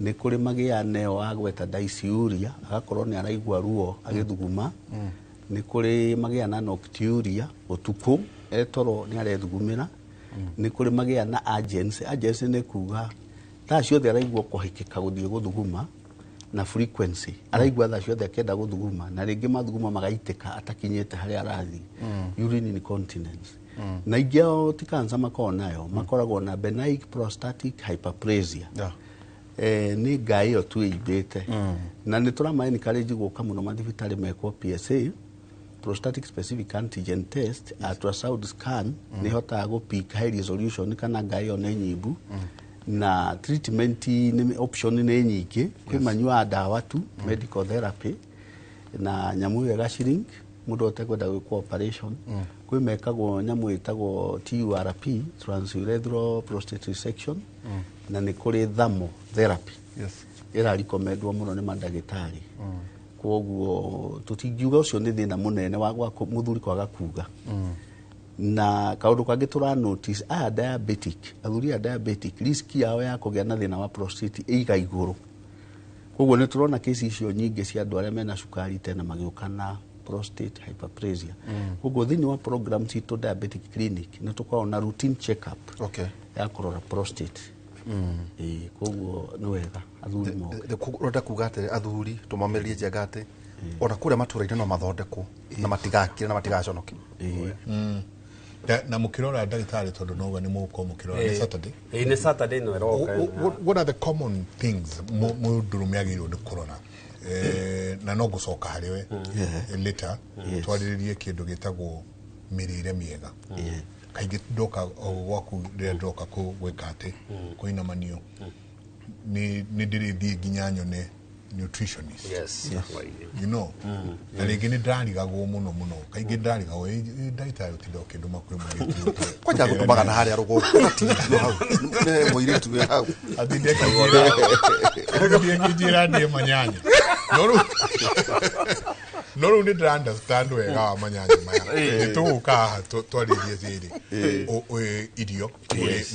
Nĩ kũrĩ magĩa neo agweta dysuria, agakorwo nĩ araigua ruo agĩthuguma. Nĩ kũrĩ magĩa na nocturia, ũtukũ etoro nĩ arethugumĩra. Nĩ kũrĩ magĩa na urgency. Urgency nĩ kuga thaa ciothe araigua kũhĩkĩka gũthiĩ gũthuguma, na frequency araigua thaa ciothe akĩenda gũthuguma, na rĩngĩ mathuguma magaitĩka atakinyĩte harĩa arathiĩ, urine incontinence. Na ingĩ ao ti cancer makoragwo nayo, makoragwo na benign prostatic hyperplasia. Nĩ ngai ĩyo tu ĩimbĩte, na nĩ tũrama encourage gũka mũno mathibitarĩ mekwo PSA, prostatic specific antigen test. Ultrasound scan nĩ ĩhotaga gũ-pick high resolution kana ngai ĩyo nĩ nyimbu. Na treatment nĩ option nĩ nyingĩ, kwĩ manyuaga ndawa tu, medical therapy, na nyamũ ĩyo ĩgachrink mũndũ ũtekwenda gwĩkwo operation. Kwĩ mekagwo nyamũ ĩtagwo TURP, transurethral prostate resection, na nĩ kũrĩ thermal therapy ĩrarecommendwo mũno nĩ mandagĩtarĩ. Koguo tũtingiuga ũcio nĩ thĩna mũnene wa gwa mũthuri kwaga kuga. Na kaũndũ kangĩ tũra notice, aya diabetic, athuri aya diabetic, risk yao ya kũgĩa na thĩna wa prostate ĩiga igũrũ. Koguo nĩ tũrona kesi icio nyingĩ cia andũ arĩa mena cukari tena magĩũka na prostate hyperplasia. Koguo thĩinĩ wa program citũ diabetic clinic nĩ tũkoragwo na routine check up ya kũrora prostate. Ĩĩ, koguo nĩ wega athuri moke. Ũrenda kuga atĩ athuri tũmamĩrĩrie Njenga atĩ ona kũrĩa matũra-inĩ no mathondekwo na matigakire na matigaconoke. Na mũkĩrora, ndagĩtarĩ, tondũ noguo nĩ mũgũkorwo mũkĩrora nĩ Saturday. Ĩĩ, nĩ Saturday ĩno ĩroka. What are the common things mũndũrũme agĩrĩirwo nĩ kũrora? Na no ngũcoka harĩ we later twarĩrĩrie kĩndũ gĩtagwo mĩrĩre mĩega. Kaingĩ ndoka o gwaku, rĩrĩa ndoka gwĩka atĩ kũinamanio, nĩ ndĩrĩthiĩ nginya nyone. Nutritionist. Yes. You know, na rĩngĩ nĩ ndĩrarigagwo mũno mũno, kaingĩ ndĩrarigagwo, "Ĩ, ndagĩtarĩ, ũtinda ũkĩndũma kwĩ mũirĩtu ũyũ?" Kwanja gũtũmaga na harĩa rũgongo ũgatigithio hau nĩ mũirĩtu wĩ hau. Atinde akĩnjĩra ndĩe manyanya, no rĩu nĩ ndĩra understand wega wa manyanya maya. Nĩ tũgũka haha twarĩrie rĩrĩ irio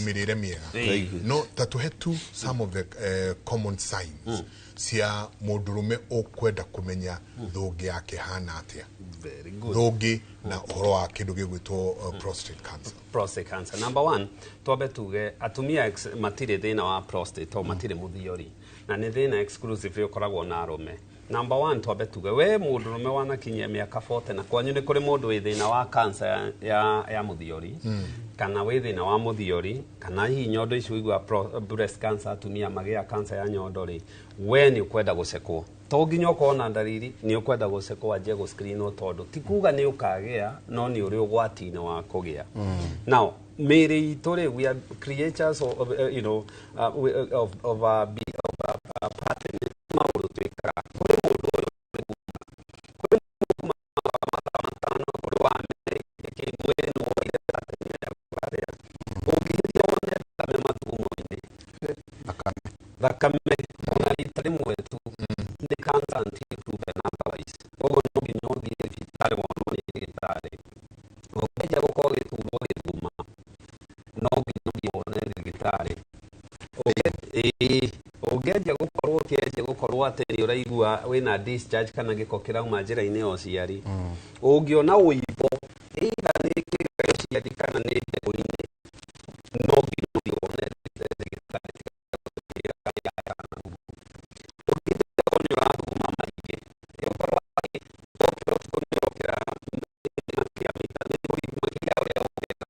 mĩrĩre mĩega, no ta tũhe tu some of the common signs cia mũndũrũme ũkwenda kũmenya thũngĩ yake hana atĩa. Very good. Thũngĩ na ũhoro wa kĩndũ gĩgwĩtwo prostate cancer. Prostate cancer, number one, twambe tuge atumia matirĩ thĩna wa prostate to matirĩ mũthiori na nĩ thĩna exclusive ũkoragwo na arũme. Number one, twambe tuge we mũndũrũme wanakinyia mĩaka 40 na kwanyu nĩ kũrĩ mũndũ wĩ thĩna wa cancer ya mũthiori kana wĩ thĩna wa mũthiori kana hihi nyondo ici ũigua breast cancer, atumia magĩa cancer ya nyondo rĩ, we nĩ ũkwenda gũcekwo. To nginya ũkorwo na ndariri, nĩ ũkwenda gũcekwo wanjie gũscreenwo, tondũ ti kuga nĩ ũkagĩa, no nĩ ũrĩ ũgwati-inĩ wa kũgĩa. Now mĩĩrĩ itũ rĩ, we are creatures of, you know, of, be, of pattern. Maũndũ twĩkaga kũrĩ mũndũ ũyũ, kũrĩ mũndũ mathaa 5, kũrĩ wa merĩ, mwĩrĩ nĩ woire pattern ya kũrĩa. Ũngĩhĩtia wone thakame mathugumo-inĩ, thakame ona rita rĩmwe tu nĩ cancer until proven otherwise. Koguo no nginya ũthiĩ thibitarĩ wonwo nĩ ndagĩtarĩ. Ũngĩanjia gũkorwo gĩturwo gĩthuma, no nginya ũthiĩ wone ndagĩtarĩ. Ĩĩ, ũngĩanjia gũkorwo ũkĩanjia gũkorwo atĩ nĩ ũraigua wĩna discharge kana gĩko kĩrauma njĩra-inĩ ya ũciari, ũngĩona ũimbo either nĩ kĩga gĩa ũciari kana nĩ mbegũ-inĩ, no nginya ũthiĩ wone ndagĩtarĩ. Ũngĩkorwo nĩ ũrathuguma maingĩ, ũkorwo atĩ wokĩra ũtukũ nĩ ũrokĩra makĩria maita makĩria ũrĩa ũngĩenda.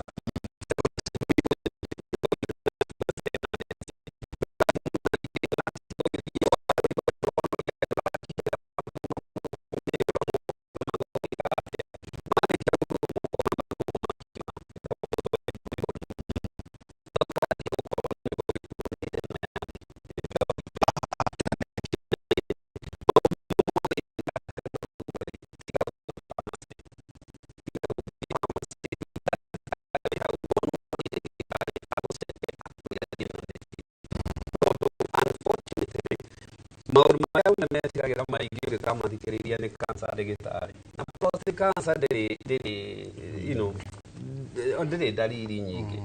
Maũndũ marĩa arũme metigagĩra maingĩ ũngĩkamathikĩrĩria nĩ cancer, ndagĩtarĩ, na prostate cancer ndĩrĩ ndĩrĩ ndariri nyingĩ.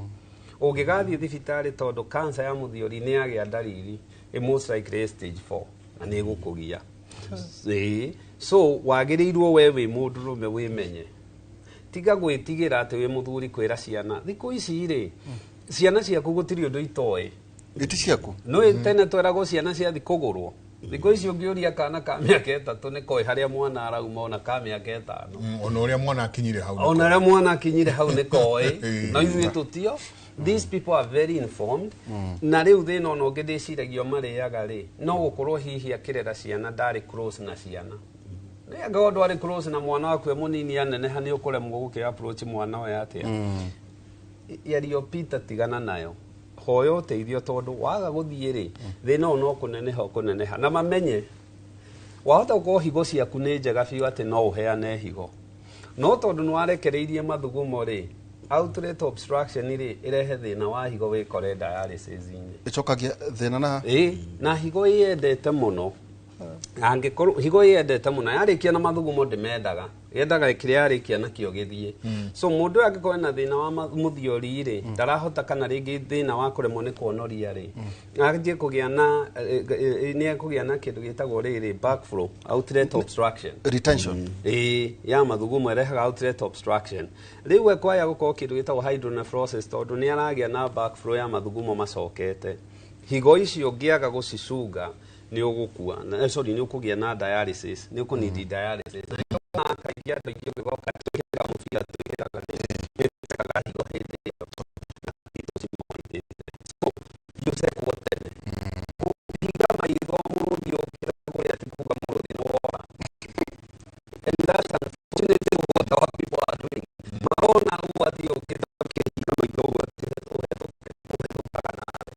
Ũngĩgathiĩ thibitarĩ, tondũ cancer ya mũthiori nĩ yagĩa ndariri, ĩ most likely stage 4 na nĩ ĩgũkũgia. Ĩĩ, so wagĩrĩirwo we wĩ mũndũrũme wĩmenye, tiga gwĩtigĩra atĩ wĩ mũthuri kwĩra ciana. Thikũ ici rĩ, ciana ciaku gũtirĩ ũndũ itoĩ. Iti ciaku. No tene tweragwo ciana ciathi kũgũrwo. Thikũ ici ũngĩũria kana ka mĩaka 3 nĩ koĩ harĩa mwana arauma, ona ka mĩaka 5. Ona ũrĩa mwana akinyire hau. Ona ũrĩa mwana akinyire hau nĩ koĩ, no ithuĩ tũtio. These people are very informed. Na rĩu thĩna ona ũngĩ ndĩciragio marĩaga rĩ, no gũkorwo hihi akĩrera ciana ndarĩ close na ciana. Nĩ angĩkorwo ndwarĩ close na mwana waku e mũnini, aneneha nĩ ũkũremwo gũkĩ approach mwana ũyũ atĩa. Yario Peter, tigana nayo, hoya ũteithio, tondũ waga gũthiĩ rĩ, thĩna ũyũ no kũneneha ũkũneneha. Na mamenye wahota gũkorwo higo ciaku nĩ njega biũ atĩ no ũheane higo, no tondũ nĩ warekereirie mathugumo rĩ, outlet obstruction rĩ, ĩrehe thĩna wa higo, wĩkore dialysis-inĩ. Ĩcokagia thĩna na Ĩ, na higo ĩyendete mũno. Angĩkorwo higo ĩyendete mũno, yarĩkia na mathugumo ndĩmendaga, yendaga kĩrĩa yarĩkia nakĩo gĩthiĩ. So mũndũ ũyũ angĩkorwo ena thĩna wa mũthiori rĩ, ndarahota, kana rĩngĩ thĩna wa kũremwo nĩ kuonoria rĩ, anjie kũgĩa na nĩ ekũgĩa na kĩndũ gĩtagwo rĩrĩ backflow, outlet obstruction. Retention. Ĩĩ, ya mathugumo ĩrehaga outlet obstruction. Rĩu ekwaya gũkorwo kĩndũ gĩtagwo hydronephrosis, tondũ nĩ aragĩa na backflow ya mathugumo macokete. Higo icio ũngĩaga gũcicunga nĩ ũgũkua. Sorry, nĩ ũkũgĩa na dialysis, nĩ ũkũnidi dialysis. Na nĩkĩo wonaga kaingĩ andũ aingĩ ũngĩgoka twĩkĩraga mũbira, twĩkĩraga nĩ higo hĩndĩ ĩyo na tũcimoritĩte. So ũcekwo tene. Kũhinga maitho mũrũthi ũkĩra kũrĩa ti kuga mũrũthi nĩ wora, and that's unfortunately what our people are doing. Marona ũguo athiĩ ũkĩta ũkĩhinga maitho ũguo atĩ ũhetũkaga nawe.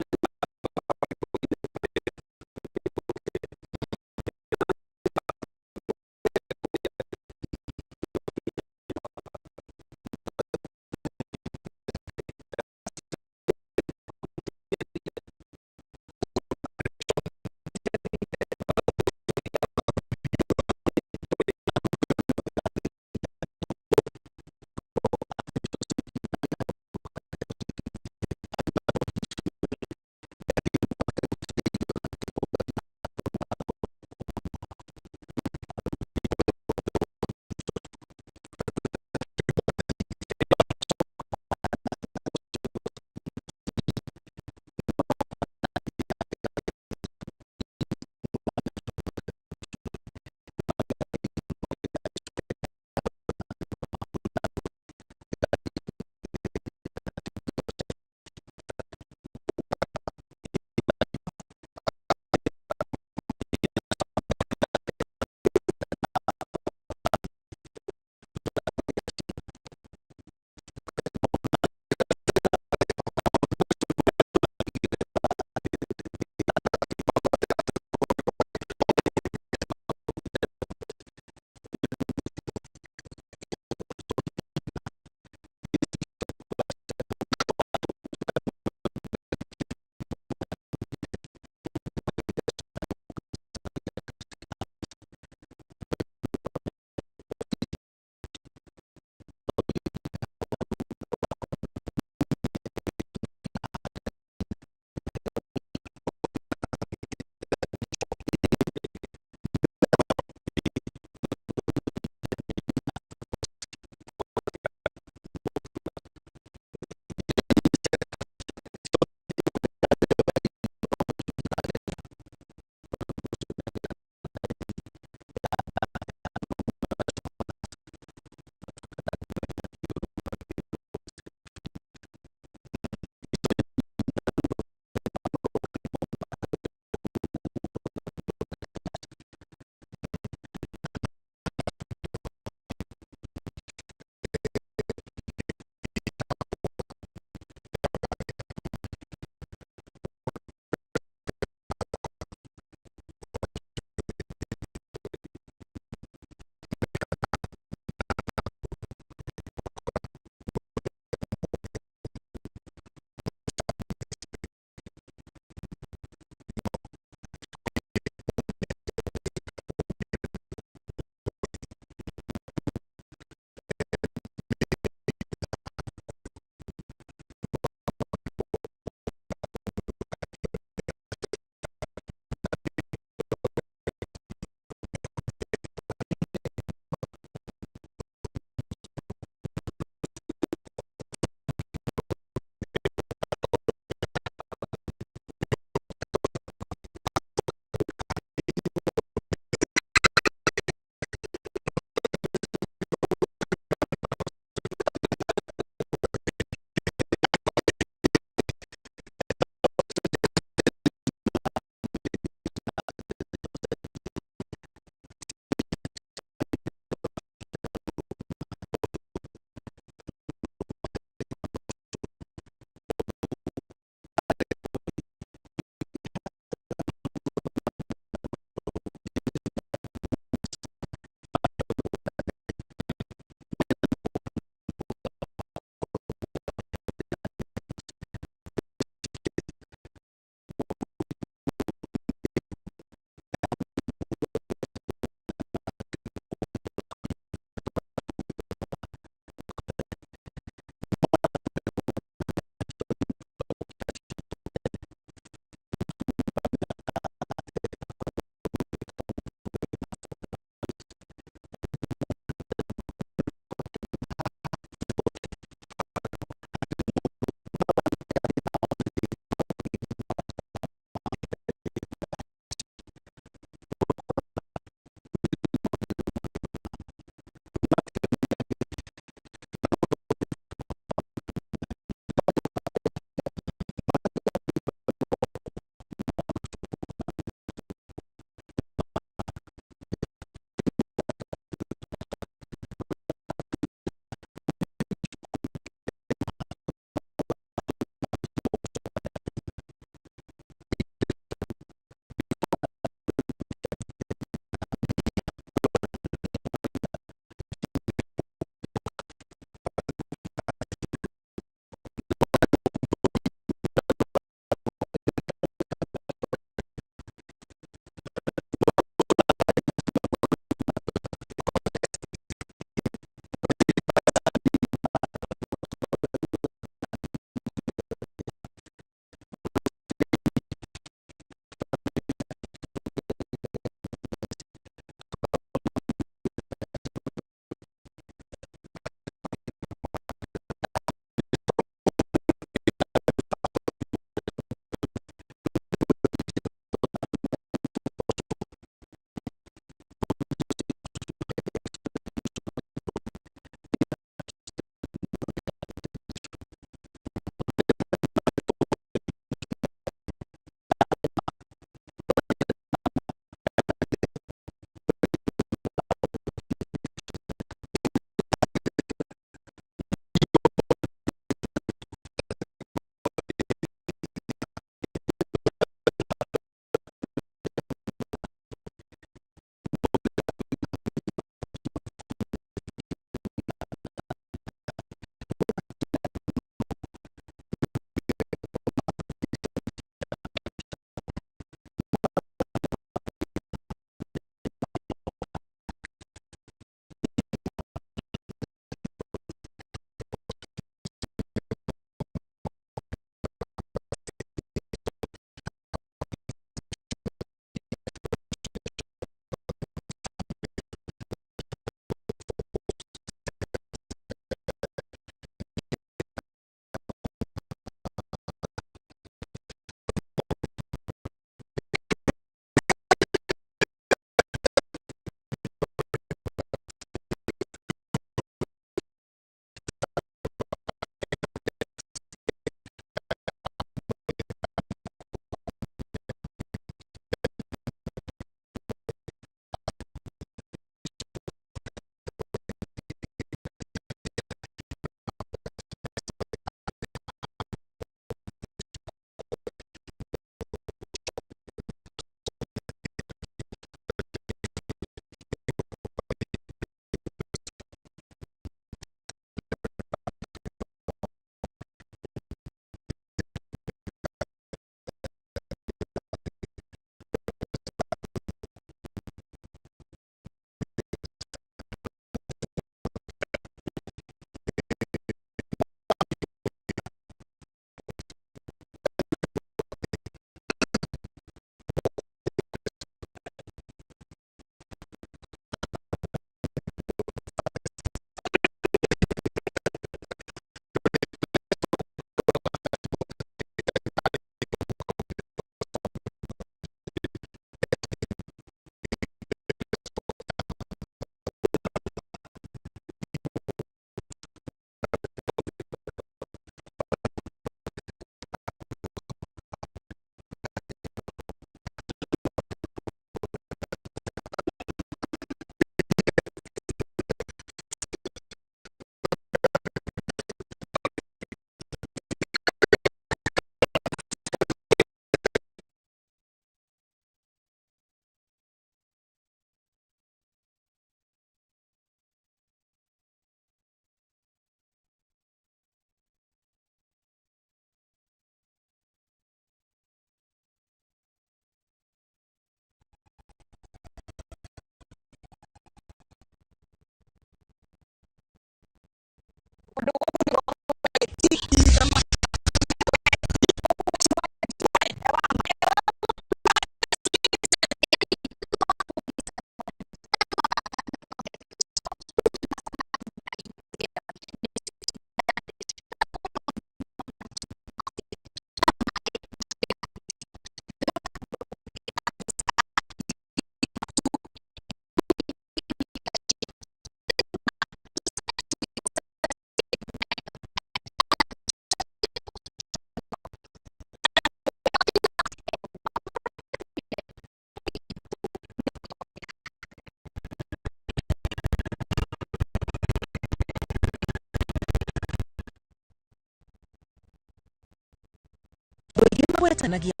Gwetanagia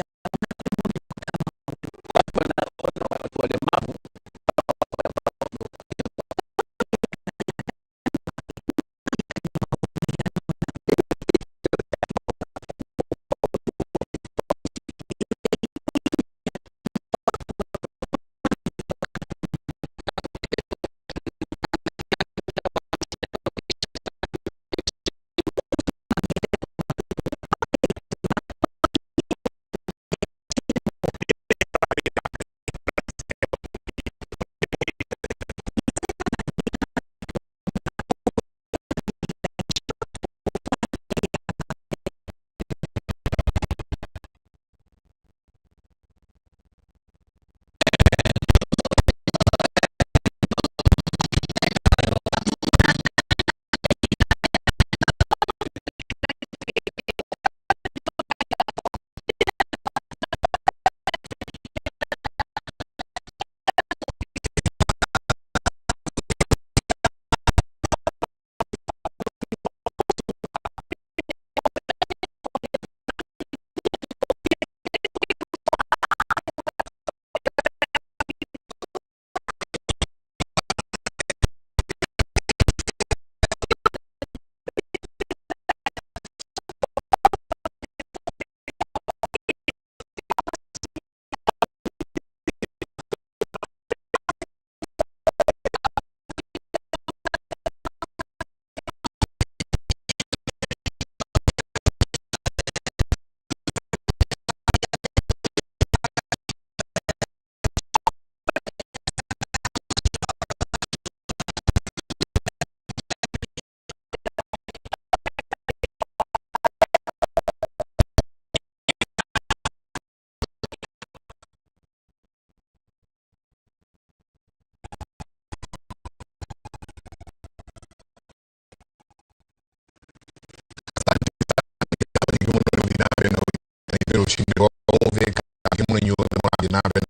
Rũcinĩ rwa ũmũthĩ kaingĩ mũno inyuothe mũrathiĩ na mbere.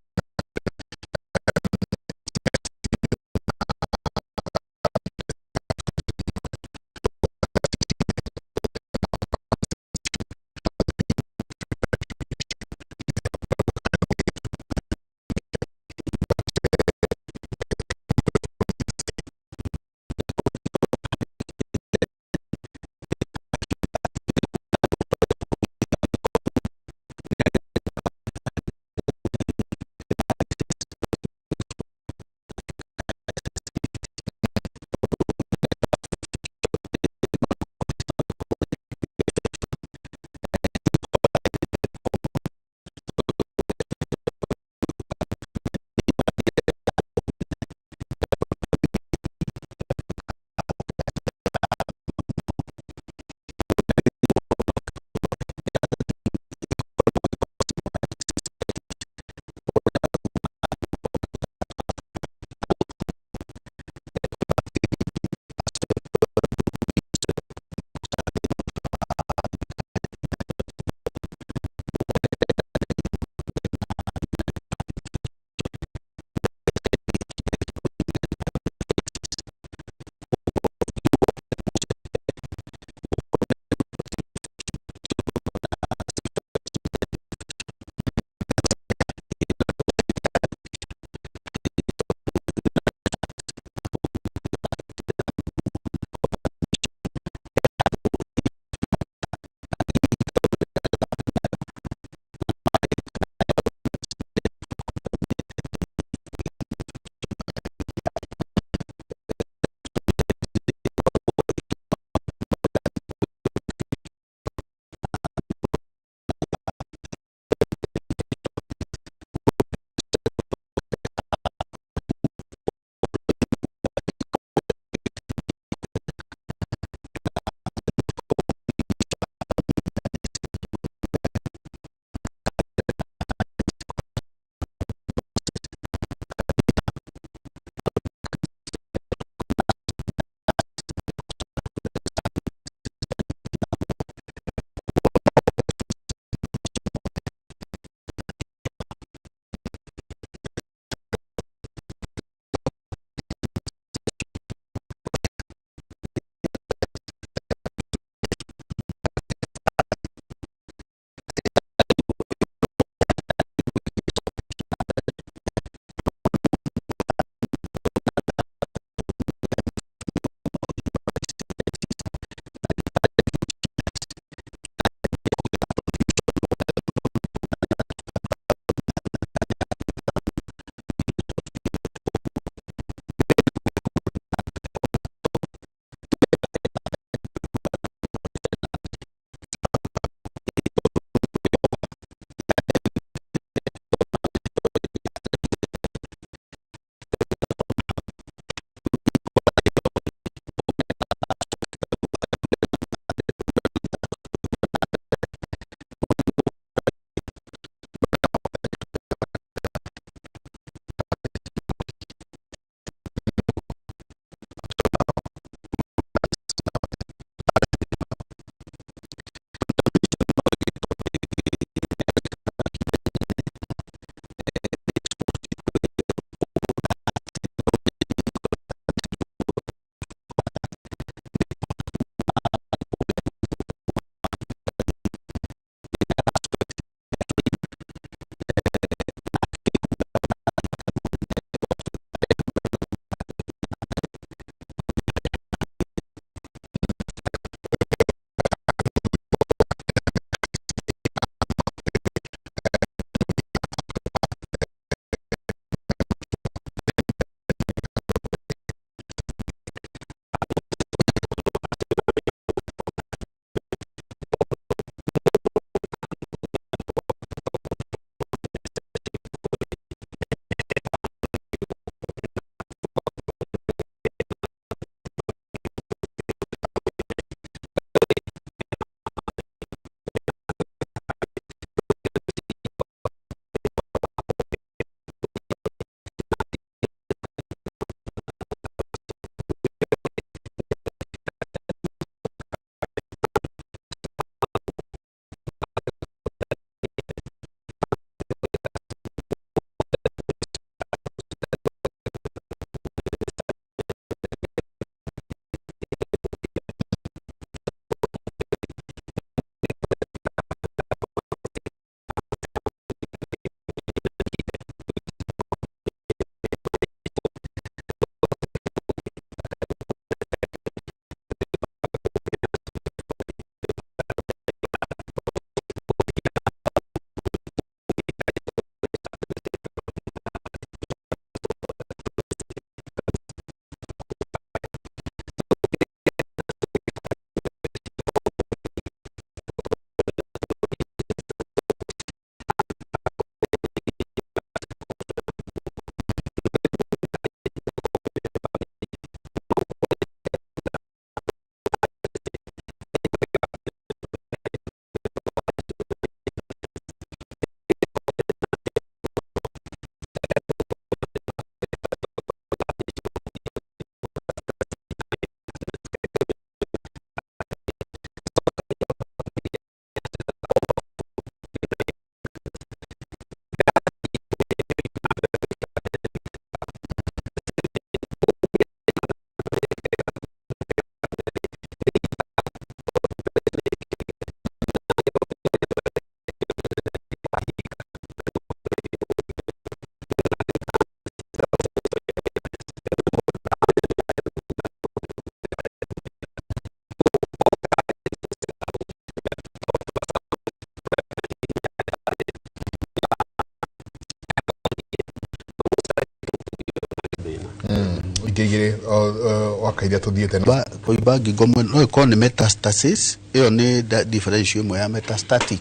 ingĩ igĩrĩ waka iria tũthiĩte na Kũimba ngingo mwena no ĩkorwo nĩ metastasis. Ĩyo nĩ differential ĩmwe ya metastatic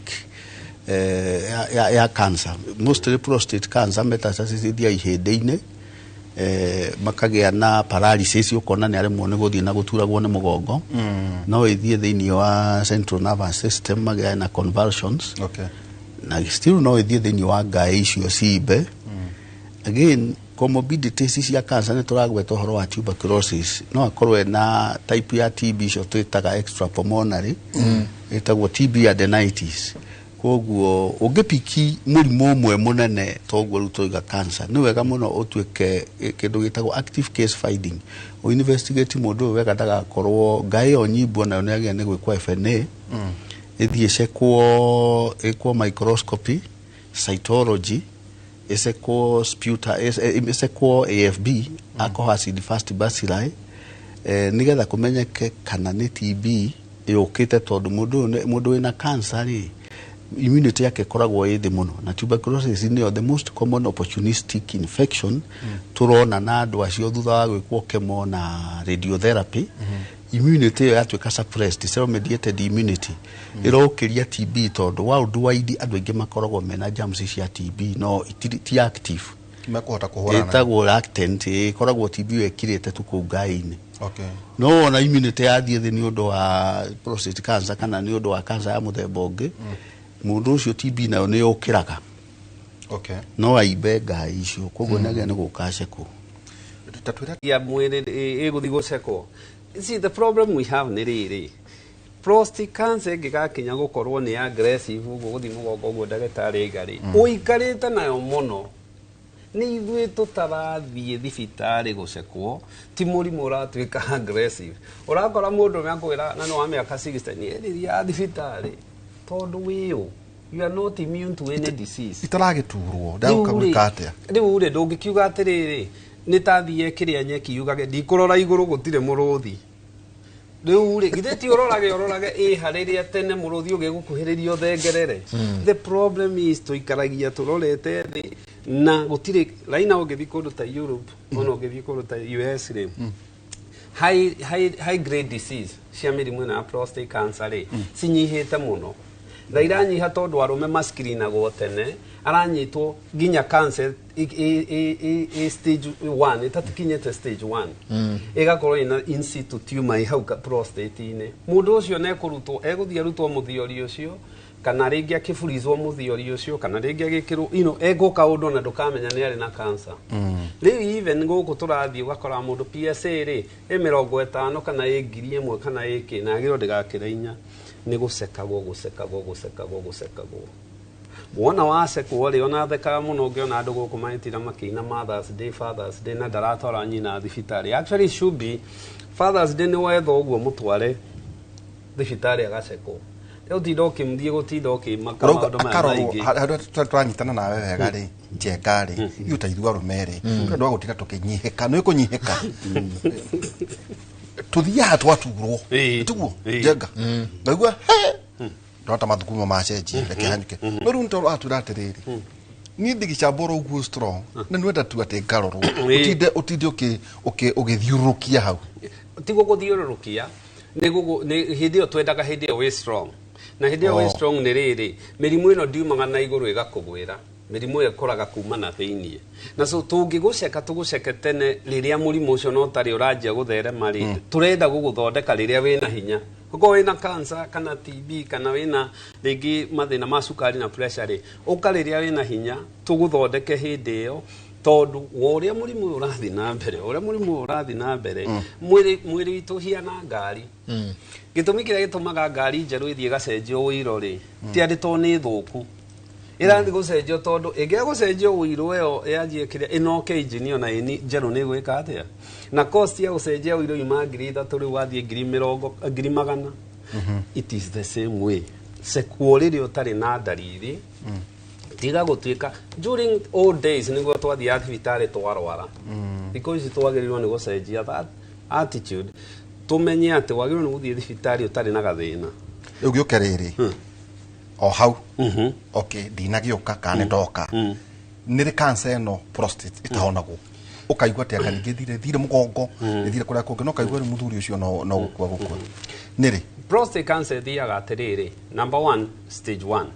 ya cancer, mostly prostate cancer. Metastasis ithiaga ihĩndĩ-inĩ, makagĩa na paralysis, ũkona nĩ aremwo nĩ gũthiĩ na gũturagwo nĩ mũgongo. No ĩthiĩ thĩinĩ wa central nervous system, magĩe na convulsions. Na still no ĩthiĩ thĩinĩ wa ngaĩ icio ciimbe. Again, comorbidities cia cancer, nĩ tũragweta ũhoro wa tuberculosis, no akorwo ena type ya TB icio twĩtaga extrapulmonary, ĩtagwo TB adenitis. Koguo ũngĩpiki mũrimũ ũmwe mũnene toguo rĩu tũiga cancer, nĩ wega mũno ũtuĩke kĩndũ gĩtagwo active case finding, investigate mũndũ ũyũ wega ndagakorwo ngaĩ ĩyo nyimbo nayo nĩ yagĩrĩire nĩ gwĩkwo FNA, ĩthiĩ ĩcekwo, ĩkwo microscopy, cytology, ĩcekwo sputa, ĩcekwo AFB, alcohol acid fast bacilli, nĩgetha kũmenyeke kana nĩ TB yũkĩte, tondũ mũndũ ũyũ mũndũ wĩna cancer rĩ, immunity yake ĩkoragwo ĩ thĩ mũno, na tuberculosis nĩyo the most common opportunistic infection tũrona na andũ acio thutha wa gwĩkwo chemo na radiotherapy. Immunity ĩyo yatuĩka suppressed, cell mediated immunity ĩrokĩria TB, tondũ worldwide andũ aingĩ makoragwo mena germs cia TB no ti active. Mekũhota kũhũrana. Ĩtagwo latent, ĩkoragwo TB ĩyo ĩkirĩte tu kũu ngaĩ-inĩ. No wona immunity yathiĩ thĩ nĩ ũndũ wa prostate cancer kana nĩ ũndũ wa cancer ya mũthemba ũngĩ, mũndũ ũcio TB nayo nĩ yũkĩraga. No aimbe ngaĩ icio, koguo nĩ agĩrĩire nĩ gũka acekwo. Ta twĩre. Ya mwĩrĩ ĩgũthiĩ gũcekwo. See, the problem we have nĩ rĩrĩ, prostate cancer ĩngĩgakinya gũkorwo nĩ aggressive ũguo gũthiĩ mũgongo ũguo ndagĩtarĩ aiga rĩ, ũikarĩte nayo mũno, nĩ ithuĩ tũtarathiĩ thibitarĩ gũcekwo, ti mũrimũ ũratuĩka aggressive. Ũrakora mũndũ ũmwe akwĩra na nĩ wa mĩaka 60, niĩ ndithiaga thibitarĩ tondũ wĩũ you are not immune to any disease. Itaragĩturwo ndagũka gwĩka atĩa? Rĩu rĩ, ndũngĩkiuga atĩrĩrĩ nĩ ta thiĩ kĩrĩa nyeki yugage ndikũrora igũrũ gũtirĩ mũrũthi. Rĩu rĩ, githĩ ti ũrorage ũrorage ĩha rĩrĩa tene mũrũthi ũgĩgũkuhĩrĩria ũthengerere? The problem is tũikaragia tũrorete thĩ na gũtirĩ raina. Ũngĩthiĩ kũndũ ta Europe, ona ũngĩthiĩ kũndũ ta US rĩ, high grade disease cia mĩrimũ ĩno ya prostate cancer rĩ, cinyihĩte mũno, na iranyiha tondũ arũme mascreenagwo tene, aranyitwo nginya cancer ĩ stage 1, ĩtatikinyĩte stage 1, ĩgakorwo ĩna in situ tumor ĩ hau prostate-inĩ. Mũndũ ũcio nĩekũrutwo, egũthiĩ arutwo mũthiori ũcio, kana rĩngĩ akĩburizwo mũthiori ũcio, kana rĩngĩ agĩkĩrwo ino ekwo kaũndũ na ndũkamenya nĩ arĩ na cancer. Rĩu even gũkũ tũrathiĩ ũgakora mũndũ PSA rĩ ĩ 50 kana ĩ 1000 kana ĩ kĩ, na agĩrĩirwo ndĩgakĩre 4. Nĩ gũcekagwo, gũcekagwo, gũcekagwo, gũcekagwo. Wona wacekwo rĩ, ona thekaga mũno ũngĩona andũ gũkũ magĩtira makĩina Mothers Day, Fathers Day, na ndaratwara nyina thibitarĩ. Actually it should be Fathers Day nĩ wetha ũguo mũtware thibitarĩ agacekwo. Rĩu tinda ũkĩmthiĩ gũtinda ũkĩmaka Ũrauga maũndũ maya akarorwo maingĩ. Harĩa tũranyitana nawe wega rĩ, njenga rĩ, ithuĩ ta ithuĩ arũme rĩ, tũrĩ wa gũtinda tũkĩnyihĩka, nĩ kũnyihĩka tũthiaga twaturwo. Tiguo? Njenga ngaigua he ndona ta mathugumo macenjia, reke hanyuke. No rĩu nĩtondũ atwĩra atĩrĩrĩ, niĩ ndigicamba oro ũguo strong na nĩwenda tu atĩ ngarorwo, ũtinde ũgĩthiũrũrũkia hau. Ti gũgũthiũrũrũkia, nĩ hĩndĩ ĩyo twendaga, hĩndĩ ĩyo wĩ strong, na hĩndĩ ĩyo wĩ strong nĩ rĩrĩ, mĩrimũ ĩno ndiumaga na igũrũ ĩgakũgwĩra, mĩrimũ ĩyo ĩkũraga kuma na thĩiniĩ, na so tũngĩgũceka tũgũceke tene rĩrĩa mũrimũ ũcio no tarĩ ũranjia gũtherema rĩ, tũrenda gũgũthondeka rĩrĩa wĩna hinya. Okorwo wĩna cancer kana TB kana wĩna rĩngĩ mathĩna ma cukari na pressure rĩ, ũka rĩrĩa wĩna hinya tũgũthondeke hĩndĩ ĩyo, tondũ wa ũrĩa mũrimũ ũyũ ũrathiĩ na mbere, ũrĩa mũrimũ ũyũ ũrathiĩ na mbere, mwĩrĩ witũ ũhiana ngari. Gĩtũmi kĩrĩa gĩtũmaga ngari njerũ ĩthiĩ ĩgacenjio ũiro rĩ, ti atĩ tondũ nĩ thũku, ĩrathiĩ gũcenjio tondũ ĩngĩaga gũcenjio ũiro ĩyo yanjie kĩrĩa ĩnoke injini ona ĩni njerũ nĩ ĩgwĩka atĩa? Na cost ya gũcenjia ũiro yuma 3000 rĩu wathiĩ ngiri mĩrongo, 100,000. It is the same way, cekwo rĩrĩa ũtarĩ na ndariri, tiga gũtuĩka during old days nĩguo twathiaga thibitarĩ twarwara. Thikũ ici twagĩrĩirwo nĩ gũcenjia that attitude, tũmenye atĩ wagĩrĩirwo nĩ gũthiĩ thibitarĩ ũtarĩ na gathĩna. Rĩu gĩũke rĩrĩ o hau, okay, ndinagĩũka kana nĩ ndoka, nĩ rĩ cancer ĩno prostate ĩtahonagwo? Ũkaigua atĩ anga ningĩ thire mũgongo, thire kũrĩa kũngĩ, no kaigua rĩu mũthuri ũcio no gũkua gũkua. Nĩ rĩ? Prostate cancer ĩthiaga atĩrĩrĩ, number one, stage one.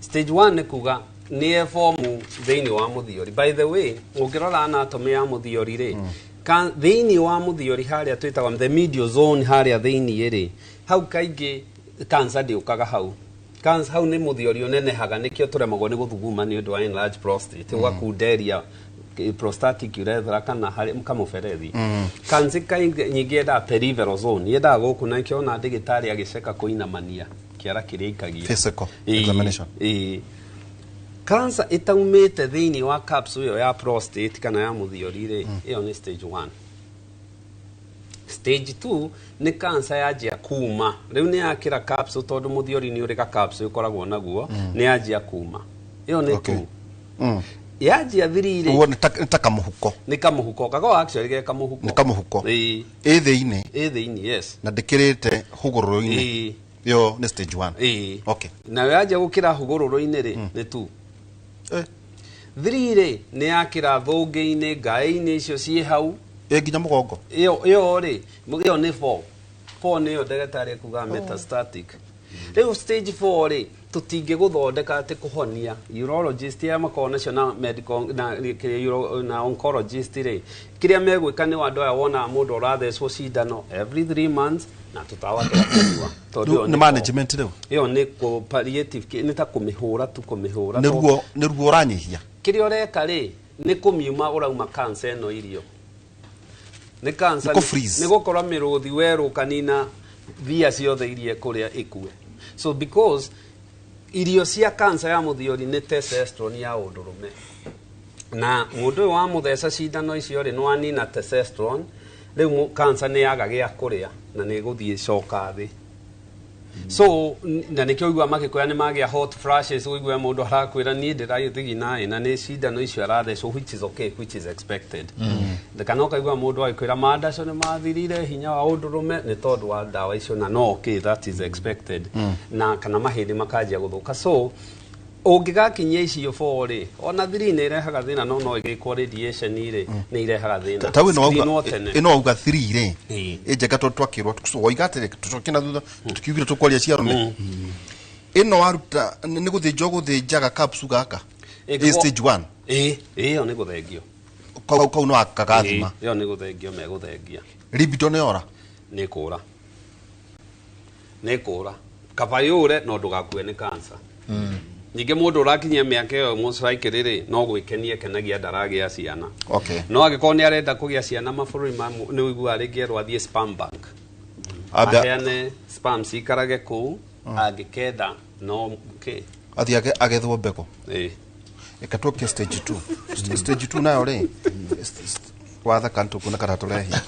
Stage one nĩ kuga nĩ ĩbomu thĩinĩ wa mũthiori. By the way, ũngĩrora anatomy ya mũthiori rĩ, thĩinĩ wa mũthiori harĩa twĩtaga the medial zone, harĩa thĩinĩ rĩ, hau kaingĩ cancer ndĩũkaga hau. Cancer hau nĩ mũthiori ũnenehaga, nĩkĩo tũremagwo nĩ gũthuguma nĩ ũndũ wa enlarged prostate, ũgakunderia prostatic urethra kana harĩ kamũberethi. Cancer kaingĩ nyingĩ yendaga peripheral zone, yendaga gũkũ, na nĩkĩo ona ndĩgĩtarĩ agĩceka kũinamania kĩara kĩrĩa ikagia. Physical examination. Ĩĩ. Cancer ĩtaumĩte thĩinĩ wa capsule ĩyo ya prostate kana ya mũthiori rĩ, ĩyo nĩ stage 1. Stage 2 nĩ cancer yanjia kuma rĩu, nĩ yakĩra capsule, tondũ mũthiori nĩ ũrĩ ga capsule ũkoragwo naguo, nĩ yanjia kuma, ĩyo nĩ 2. Yanjia 3 rĩ, Ũguo nĩ ta kamũhuko. Nĩ kamũhuko kako, actually ge kamũhuko. Nĩ kamũhuko. Ĩĩ. Ĩ thĩinĩ. Ĩ thĩinĩ, yes. Na ndĩkĩrĩte hũgũrũrũ-inĩ. Ĩĩ. Ĩyo nĩ stage 1. Ĩĩ. Okay. Nayo yanjia gũkĩra hũgũrũrũ-inĩ rĩ, nĩ 2. 3 rĩ, nĩ yakĩra thũngĩ-inĩ, ngaĩ-inĩ icio ciĩ hau. Ĩ nginya mũgongo. Ĩyo rĩ, ĩyo nĩ 4. 4 nĩyo ndagĩtarĩ ekuga metastatic. Rĩu stage 4 rĩ, tũtingĩgũthondeka atĩ kũhonia. Urologist arĩa makoragwo nacio na medical na na oncologist rĩ, kĩrĩa megwĩka nĩ andũ aya wonaga mũndũ ũrathecwo cindano every 3 months na tũtawa twa kũnyua. Tondũ ĩyo Nĩ management rĩu. Ĩyo nĩ palliative care, nĩ ta kũmĩhũra tu, kũmĩhũra. Nĩ ruo ũranyihia. Kĩrĩa ũreka rĩ, nĩ kũmiuma ũrauma cancer ĩno irio. Nĩ cancer. Nĩ kũ-freeze. Nĩ gũkorwo mĩrũthi werũ ũkanina mbia ciothe iria ĩkũrĩa ĩkue. So because irio cia cancer ya mũthiori nĩ testosterone ya ũndũrũme, na mũndũ ũyũ wamũtheca cindano icio rĩ, nĩ wanina testosterone, rĩu cancer nĩ yaga gĩa kũrĩa na nĩ ĩgũthiĩ ĩcoka thĩ. So na nĩkĩo ũiguaga magĩkwĩra nĩ magĩa hot flashes, ũigue mũndũ arakwĩra niĩ ndĩragĩthigina na nĩ cindano icio arathecwo, which is okay, which is expected. Kana ũkaigua mũndũ agĩkwĩra mandaco nĩ mathirire hinya wa ũndũrũme, nĩ tondũ wa ndawa icio, na no okay, that is expected. Na kana mahĩndĩ makanjia gũthũka. So ũngĩgakinyia icio 4 rĩ, ona 3 nĩ irehaga thĩna, no ĩgĩkwo radiation rĩ, nĩ irehaga thĩna. Ta ĩno Screenwo wauga tene. Ĩno wauga 3 rĩ, Ĩĩ. ĩnjega tondũ twakĩrwo woiga atĩrĩ tũcoke na thutha, tukiugire tũkwaria cia arũme. Ĩno waruta nĩ gũthĩnja ũgũthĩnjaga capsule gaka. Ĩ stage 1. Ĩĩ, ĩyo nĩ gũthengio. Kau no akagathima. Ĩyo nĩ gũthengio megũthengia. Libido nĩ yora. Nĩ kũra. Nĩ kũra. Kaba yũre no ndũgakue nĩ cancer. Ningĩ mũndũ ũrakinyia mĩaka ĩyo mũcaikĩrĩ rĩ, no gwĩkenia kenagia ndaragĩa ciana. Okay. No angĩkorwo nĩ arenda kũgĩa ciana, mabũrũri ma nĩ ũiguaga rĩngĩ erwo athiĩ sperm bank. Aheane sperm ciikarage kũu, angĩkenda no kĩ. Athiĩ agethwo mbegũ. Ĩĩ. Ĩka tũke stage 2. Stage 2 nayo rĩ, wathaka nĩtũkuona kana tũrehia.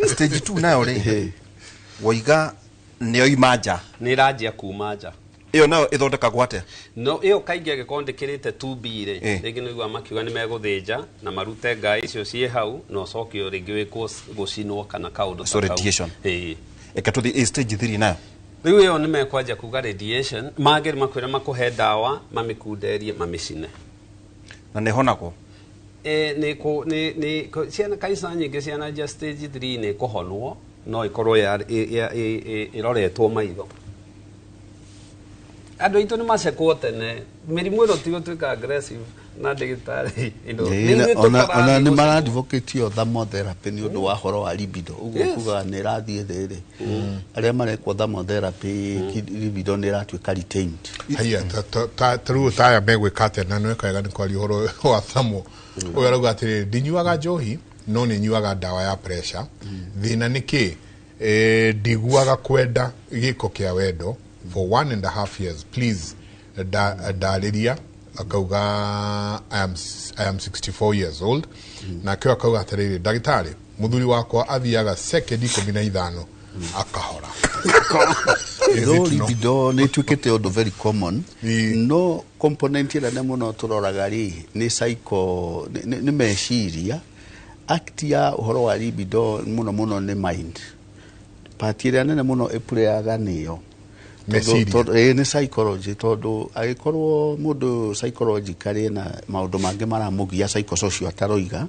Stage 2 nayo rĩ, woiga nĩyo ima nja. Nĩ ĩranjia kuma nja. Ĩyo nayo ĩthondekagwo atĩa? No ĩyo kaingĩ angĩkorwo ndĩkĩrĩte 2B rĩ, Ĩĩ. rĩngĩ nĩ ũiguaga makiuga nĩ megũthĩnja na marute ngaĩ icio ciĩ hau, na ũcokio rĩngĩ wĩkwo gũcinwo kana kaũndũ So ta kau. radiation. Ĩĩ. Ĩka tũthiĩ stage 3 nayo. Rĩu ĩyo nĩ mekwanja kuga radiation, mangĩ makwĩra makũhe ndawa mamĩkunderie mamĩcine. Na nĩ ĩhonagwo? Nĩ kũ, nĩ, nĩ, kũ, ciana kaisa nyingĩ ciana nja stage 3 nĩ kũhonwo, no ĩkorwo ĩroretwo maitho. Andũ aitũ nĩ macekwo tene, mĩrimũ ĩno ti gũtuĩka aggressive na ndagĩtarĩ ĩno. Nĩ ithuĩ Ona tũtarathi nĩ gũcekwo. mara-advocate ĩyo thermotherapy nĩ ũndũ wa horo wa libido. Ũguo kuga nĩ ĩrathiĩ thĩ rĩ, arĩa marekwo thermotherapy, libido nĩ ĩratuĩka retained. Haya, ta rĩu taya megwĩka atĩa? Na nĩweka wega nĩ kwaria ũhoro wa thamo. Ũyũ arauga atĩrĩrĩ, ndinyuaga njohi no nĩ nyuaga ndawa ya pressure. Thĩna nĩ kĩ? Ndiguaga kwenda gĩko kĩa wendo for 1.5 years. Please ndarĩria. Akauga I am 64 years old. Nake ũyũ akauga atĩrĩrĩ, ndagĩtarĩ, mũthuri wakwa athiaga second 15 akahora. Is No it no? libido nĩ ĩtuĩkĩte ũndũ very common. Ĩĩ. No component ĩrĩa nene mũno tũroraga rĩ, nĩ psycho, nĩ meciria. Act ya ũhoro wa libido mũno mũno nĩ mind part ĩrĩa nene mũno ĩpurayaga nĩyo. Meciria. Nĩ psychology, tondũ angĩkorwo mũndũ psychologically na maũndũ mangĩ maramũgia psychosocial ataroiga.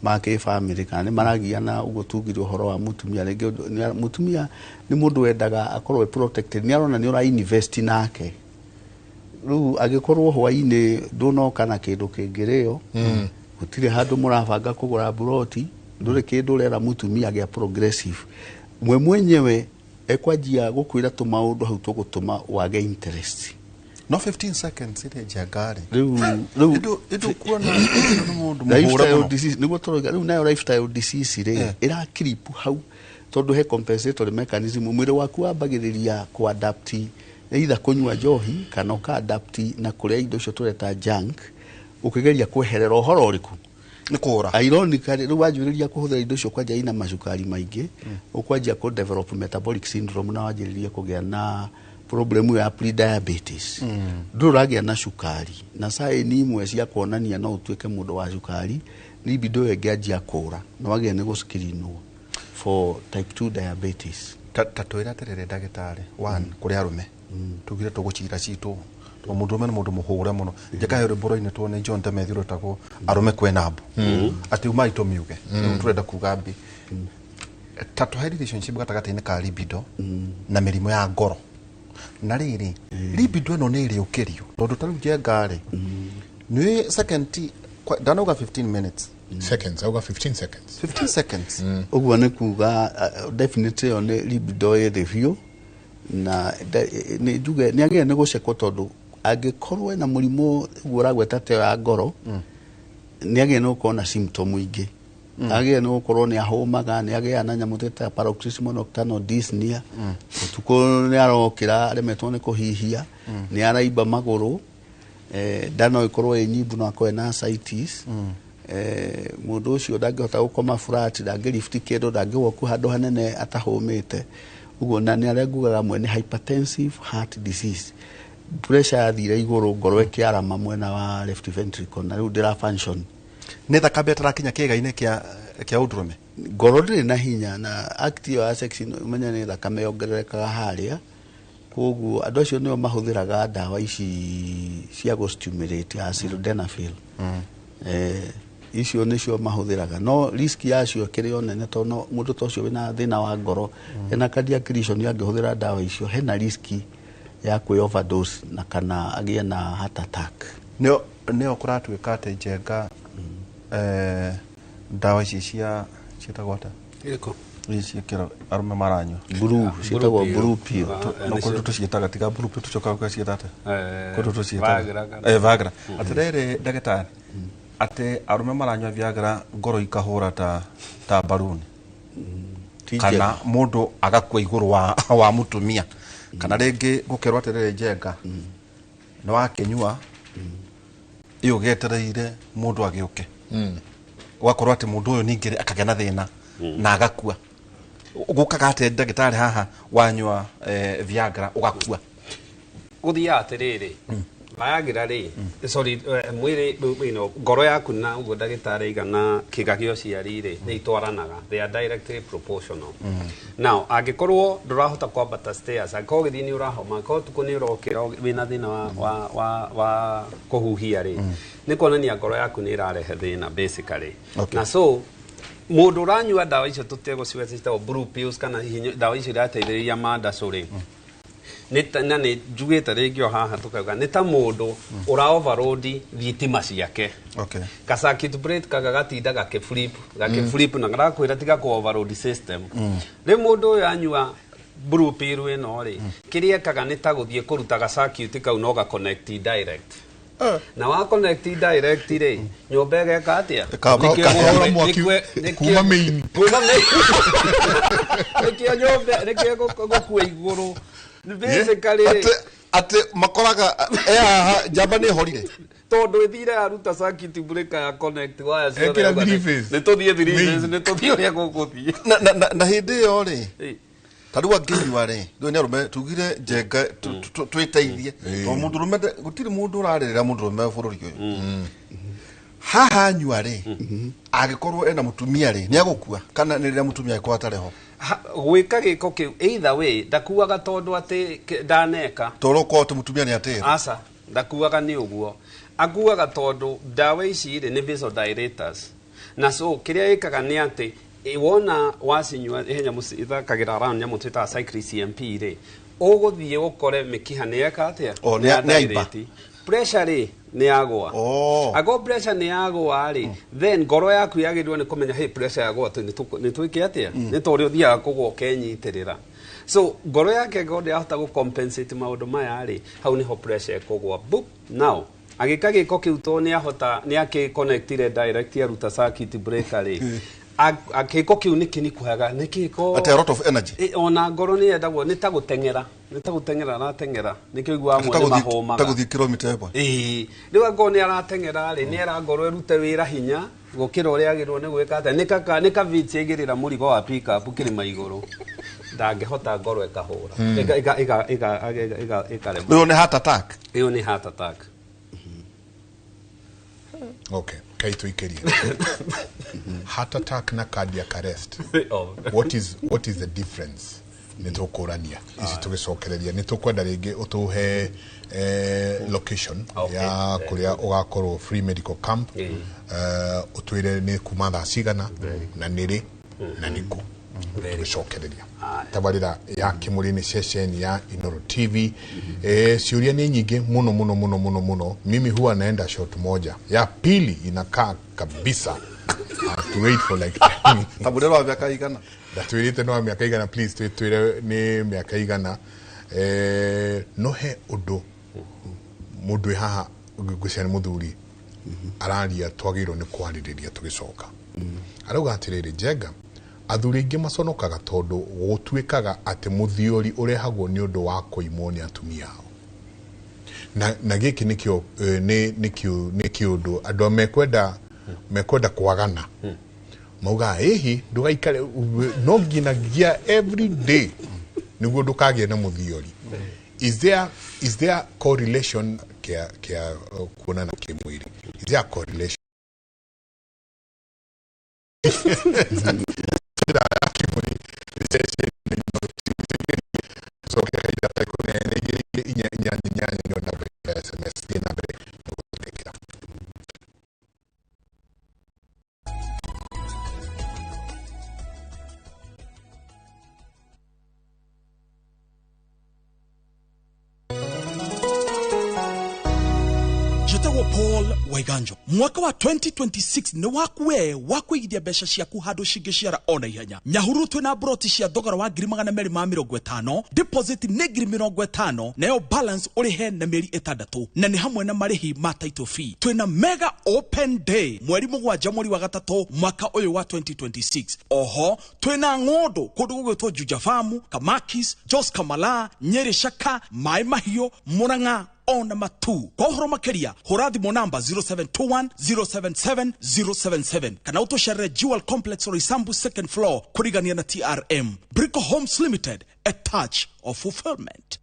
Ma kĩbamĩrĩ kana nĩ maragiana ũguo tugire ũhoro wa mũtumia rĩngĩ mũtumia nĩ mũndũ wendaga akorwo e protected, nĩ arona nĩ ũra invest nake. Rĩu angĩkorwo hwainĩ ndũnoka na kĩndũ kĩngĩrĩo, gũtirĩ handũ mũrabanga kũgũra buroti, ndũrĩ kĩndũ ũrera mũtumia gĩa progressive, mwe mwenyewe ekwanjia gũkwĩra tũmaũndũ hau tũgũtũma wage interest. No 15 seconds ĩrĩ njenga rĩ? Rĩu ĩndũ kuona ũcio nĩ mũndũ mũhũre lifestyle mũno. disease nĩguo tũroiga. Rĩu nayo lifestyle disease rĩ, ĩrakiripu hau tondũ he compensatory mechanism, mwĩrĩ waku wambagĩrĩria kũadapt either kũnyua njohi kana ũka-adapt na kũrĩa indo icio tũreta junk, ũkĩgeria kweherera ũhoro ũrĩkũ? Nĩ kũra. Ironically, rĩu wanjĩrĩria kũhũthĩra indo icio kwanja ina macukari maingĩ, ũkwanjia kũ develop metabolic syndrome na wanjĩrĩria kũgĩa na problem ya pre-diabetes. Ndũrĩ ũragĩa na cukari, na sign imwe cia kuonania no ũtuĩke mũndũ wa cukari, libido ĩyo ĩngĩanjia kũra na wagĩa nĩ gũscreenwo for type 2 diabetes. Ta twĩre atĩrĩrĩ ndagĩtarĩ, one kũrĩ arũme tugire tũgũcira citũ tondũ mũndũrũme nĩ mũndũ mũhũre mũno. Njeka he rwĩmbo rwainĩtwo nĩ John Temethi rwĩtagwo arũme kwĩna mbu, atĩ umai tũmiuge. Rĩu tũrenda kuga mbi ta tũhe relationship gatagatĩ-inĩ ka libido na mĩrimũ ya ngoro, na rĩrĩ libido ĩno nĩ ĩrĩũkĩrio tondũ ta rĩu njenga rĩ nĩ second ndanauga 15 minutes. Seconds, auga 15 seconds. 15 seconds. Ũguo nĩ kuga definitely ĩyo nĩ libido ĩ thĩ biũ, na nĩ njuge nĩ agĩrĩire nĩ gũcekwo tondũ angĩkorwo ena mũrimũ ũguo ũragweta ta ĩyo ya ngoro, nĩ agĩrĩire nĩ gũkorwo na symptom ingĩ. Agĩrĩire nĩ gũkorwo nĩ ahũmaga, nĩ agĩaga na nyamũ twĩtaga paroxysmal nocturnal dyspnea, ũtukũ nĩ arokĩra aremetwo nĩ kũhihia, nĩ araimba magũrũ, nda no ĩkorwo ĩ nyimbu, no akorwo ena ascites. Mũndũ ũcio ndangĩhota gũkoma flat, ndangĩlift kĩndũ, ndangĩwoku handũ hanene atahũmĩte ũguo, na nĩ arĩa ngugaga mwene hypertensive heart disease, pressure yathire igũrũ, ngoro ĩkĩarama mwena wa left ventricle na rĩu ndĩra function. Nĩ thakame ĩtarakinya kĩĩga-inĩ kĩa ũndũrũme. Ngoro ndĩrĩ na hinya na act ĩyo ya sex, ũmenye nĩ thakame yongererekaga harĩa, koguo andũ acio nĩo mahũthĩraga ndawa ici cia gũ-stimulate ya sildenafil. Icio nĩcio mahũthĩraga, no risk yacio ĩkĩrĩ o nene tondũ no mũndũ ta ũcio wĩna thĩna wa ngoro, ena cardiac lesion, angĩhũthĩra ndawa icio hena risk ya kwĩ overdose na kana agĩe na heart attack. Nĩo kũratuĩka atĩ njenga ndawa ici cia ciĩtagwo atĩa? Ĩrĩkũ? Ici ciĩkĩra arũme maranyua. Blue, ciĩtagwo pill. Blue pill. Ah, No nĩcio. kũndũ tũciĩtaga tiga blue pill, tũcokaga gũgaciĩta atĩa? Kũndũ tũciĩtaga Viagra kana- Viagra. Atĩrĩrĩ ndagĩtarĩ, atĩ arũme maranyua Viagra ngoro ikahũra ta baruni Ti kana njega. mũndũ agakua igũrũ wa mũtumia, kana rĩngĩ gũkerwo atĩrĩrĩ, njenga nĩ wakĩnyua ĩyo getereire mũndũ agĩũke, ũgakorwo atĩ mũndũ ũyũ ningĩ rĩ, akagĩa na thĩna na agakua. Gũkaga atĩa ndagĩtarĩ haha wanyua Viagra ũgakua? Gũthiaga atĩrĩrĩ, Viagra rĩ, sorry, mwĩrĩ, ngoro yaku na ũguo ndagĩtarĩ aiga na kĩga kĩa ũciari rĩ, nĩ itwaranaga, they are directly proportional. Now angĩkorwo ndũrahota kwambata stairs, angĩkorwo ũgĩthiĩ nĩ ũrahoma, angĩkorwo ũtukũ nĩ ũrokĩra wĩna thĩna wa kũhuhia rĩ, nĩ kuonania ngoro yaku nĩ ĩrarehe thĩna basically. Na so mũndũ ũranyua ndawa icio tũtegũciweta citagwo blue pills kana hihi ndawa icio irateithĩrĩria mandacũ rĩ, na nĩ njugĩte rĩngĩ o haha tũkauga nĩ ta mũndũ ũra overload thitima ciake. Ka circuit breaker gagatinda gakĩflip gakĩflip na garakwĩra tiga kũ overload system. Rĩu mũndũ ũyũ anyua blue pill ĩno rĩ, kĩrĩa ekaga nĩ ta gũthiĩ kũruta ga circuit kau no ga connect direct, na wa connect direct rĩ, nyũmba ĩgeka atĩa? Ĩkahora mwaki kuma main. Kuma main. Nĩkĩo nyũmba nĩkĩo gũkua igũrũ basically rĩ. Atĩ makoraga e haha njamba nĩ ĩhorire. Tondũ ĩthire yaruta circuit breaker ya connect waya ciothe. Ĩkĩra three phase. Nĩ tũthiĩ three Main. phase, nĩ tũthiĩ ũrĩa gũgũthiĩ. Na hĩndĩ ĩyo rĩ, ta rĩu angĩnyua rĩ, rĩu nĩ arũme tugire njenga twĩteithie tondũ mũndũrũme gũtirĩ mũndũ ũrarĩrĩra mũndũrũme bũrũri ũyũ haha. Anyua rĩ, angĩkorwo ena mũtumia rĩ, nĩ agũkua kana nĩ rĩrĩa mũtumia angĩkorwo atarĩ ho? Gwĩka gĩko kĩu, either way ndakuaga tondũ atĩ ndaneka. Tondũ ũkorwo atĩ mũtumia nĩ atĩra. Aca, ndakuaga nĩ ũguo, akuaga tondũ ndawa ici rĩ nĩ vasodilators. Na so kĩrĩa ĩkaga nĩ atĩ wona wacinyua he nyamũ ithakagĩra around nyamũ twĩtaga cyclic CMP rĩ, ũgũthiĩ ũkore mĩkiha nĩ yeka atĩa? Oh, nĩ yaimba. Pressure rĩ nĩ yagũa. Ago pressure nĩ yagũa rĩ, then ngoro yaku yagĩrĩirwo nĩ kũmenya hey pressure yagũa nĩ twĩke atĩa, nĩ ta ũrĩa ũthiaga kũgũa ũkenyitĩrĩra. So ngoro yake ngoro ndĩrahota gũ compensate maũndũ maya rĩ, hau nĩho pressure ĩkũgũa. Boop. Now agĩka gĩko kĩu to nĩ ahota nĩ akĩ connectire direct aruta circuit breaker rĩ, gĩko kĩu nĩ kĩnikuhaga nĩ gĩko At a lot of energy. Ona ngoro nĩ yendagwo nĩ ta gũteng'era, nĩ ta gũteng'era arateng'era, nĩkĩo ũiguaga amwe nĩ mahũmaga. Ta gũthiĩ kilomita ĩmwe. Ĩĩ, rĩu angorwo nĩ arateng'era rĩ, nĩ era ngoro ĩrute wĩra hinya gũkĩra ũrĩa agĩrĩirwo nĩ gwĩka atĩa, nĩ ka Vitz ĩgĩrĩra mũrigo wa pick up kĩrĩma igũrũ, ndangĩhota ngoro ĩkahũra, ĩkarema. Rĩu nĩ heart attack. Ĩyo nĩ heart attack. Okay, kai tuikirie. Heart attack na cardiac arrest. What is the difference? Nĩ tũkũrania ici tũgĩcokereria, nĩ tũkwenda rĩngĩ ũtũhe location ya kũrĩa ũgakorwo free medical camp, ũtwĩre nĩ kuma thaa cigana na nĩ rĩ na nĩ kũ. Tũgĩcokereria tabarĩra ya Kĩmũrĩ nĩ ceceni ya Inooro TV. Ciũria nĩ nyingĩ mũno mũno mũno mũno mũno. Mimi huwa naenda shot moja, ya pili inakaa kabisa. To wait for like 10 minutes. Taburero wa miaka igana. Ndatwĩrĩte no wa mĩaka igana, please twĩre nĩ mĩaka igana. No he ũndũ mũndũ wĩ haha ngwĩciria nĩ mũthuri araria twagĩrĩirwo nĩ kwarĩrĩria tũgĩcoka. Arauga atĩrĩrĩ, Njenga, athuri aingĩ maconokaga tondũ gũtuĩkaga atĩ mũthiori ũrehagwo nĩ ũndũ wa kũimwo nĩ atumia ao. Na gĩkĩ nĩkĩo nĩ kĩũndũ andũ mekwenda kwagana mauga ĩhi ndũgaikare no nginyagia every day nĩguo ndũkagĩe na mũthiori. Is there correlation kia kuonana kĩmwĩrĩ? Is there a correlation? Paul Waiganjo mwaka wa 2026 nĩ waku we wa kũigithia mbeca ciaku handũ cingĩciara ona ihenya. Nyahururu twĩna broti cia thogora wa 250,000, deposit nĩ 50,000, nayo balance ũrĩhe na mĩeri 6, na nĩ hamwe na marĩhi ma title fee. Twĩna mega open day mweri 7 mweri wa 3 mwaka ũyũ wa 2026. Oho twĩna ng'ũndũ kũndũ gũgwĩtwo Juja Farm, Kamakis, Jos Kamala, Nyeri Shaka, Mai Mahiũ, Murang'a ona matu. Kwa ũhoro makĩria hũra thimũ namba 0721 077 077 kana ũtũcerere Jewel Complex Roysambu second floor kũrigania na TRM. Brico Homes Limited, a touch of fulfillment.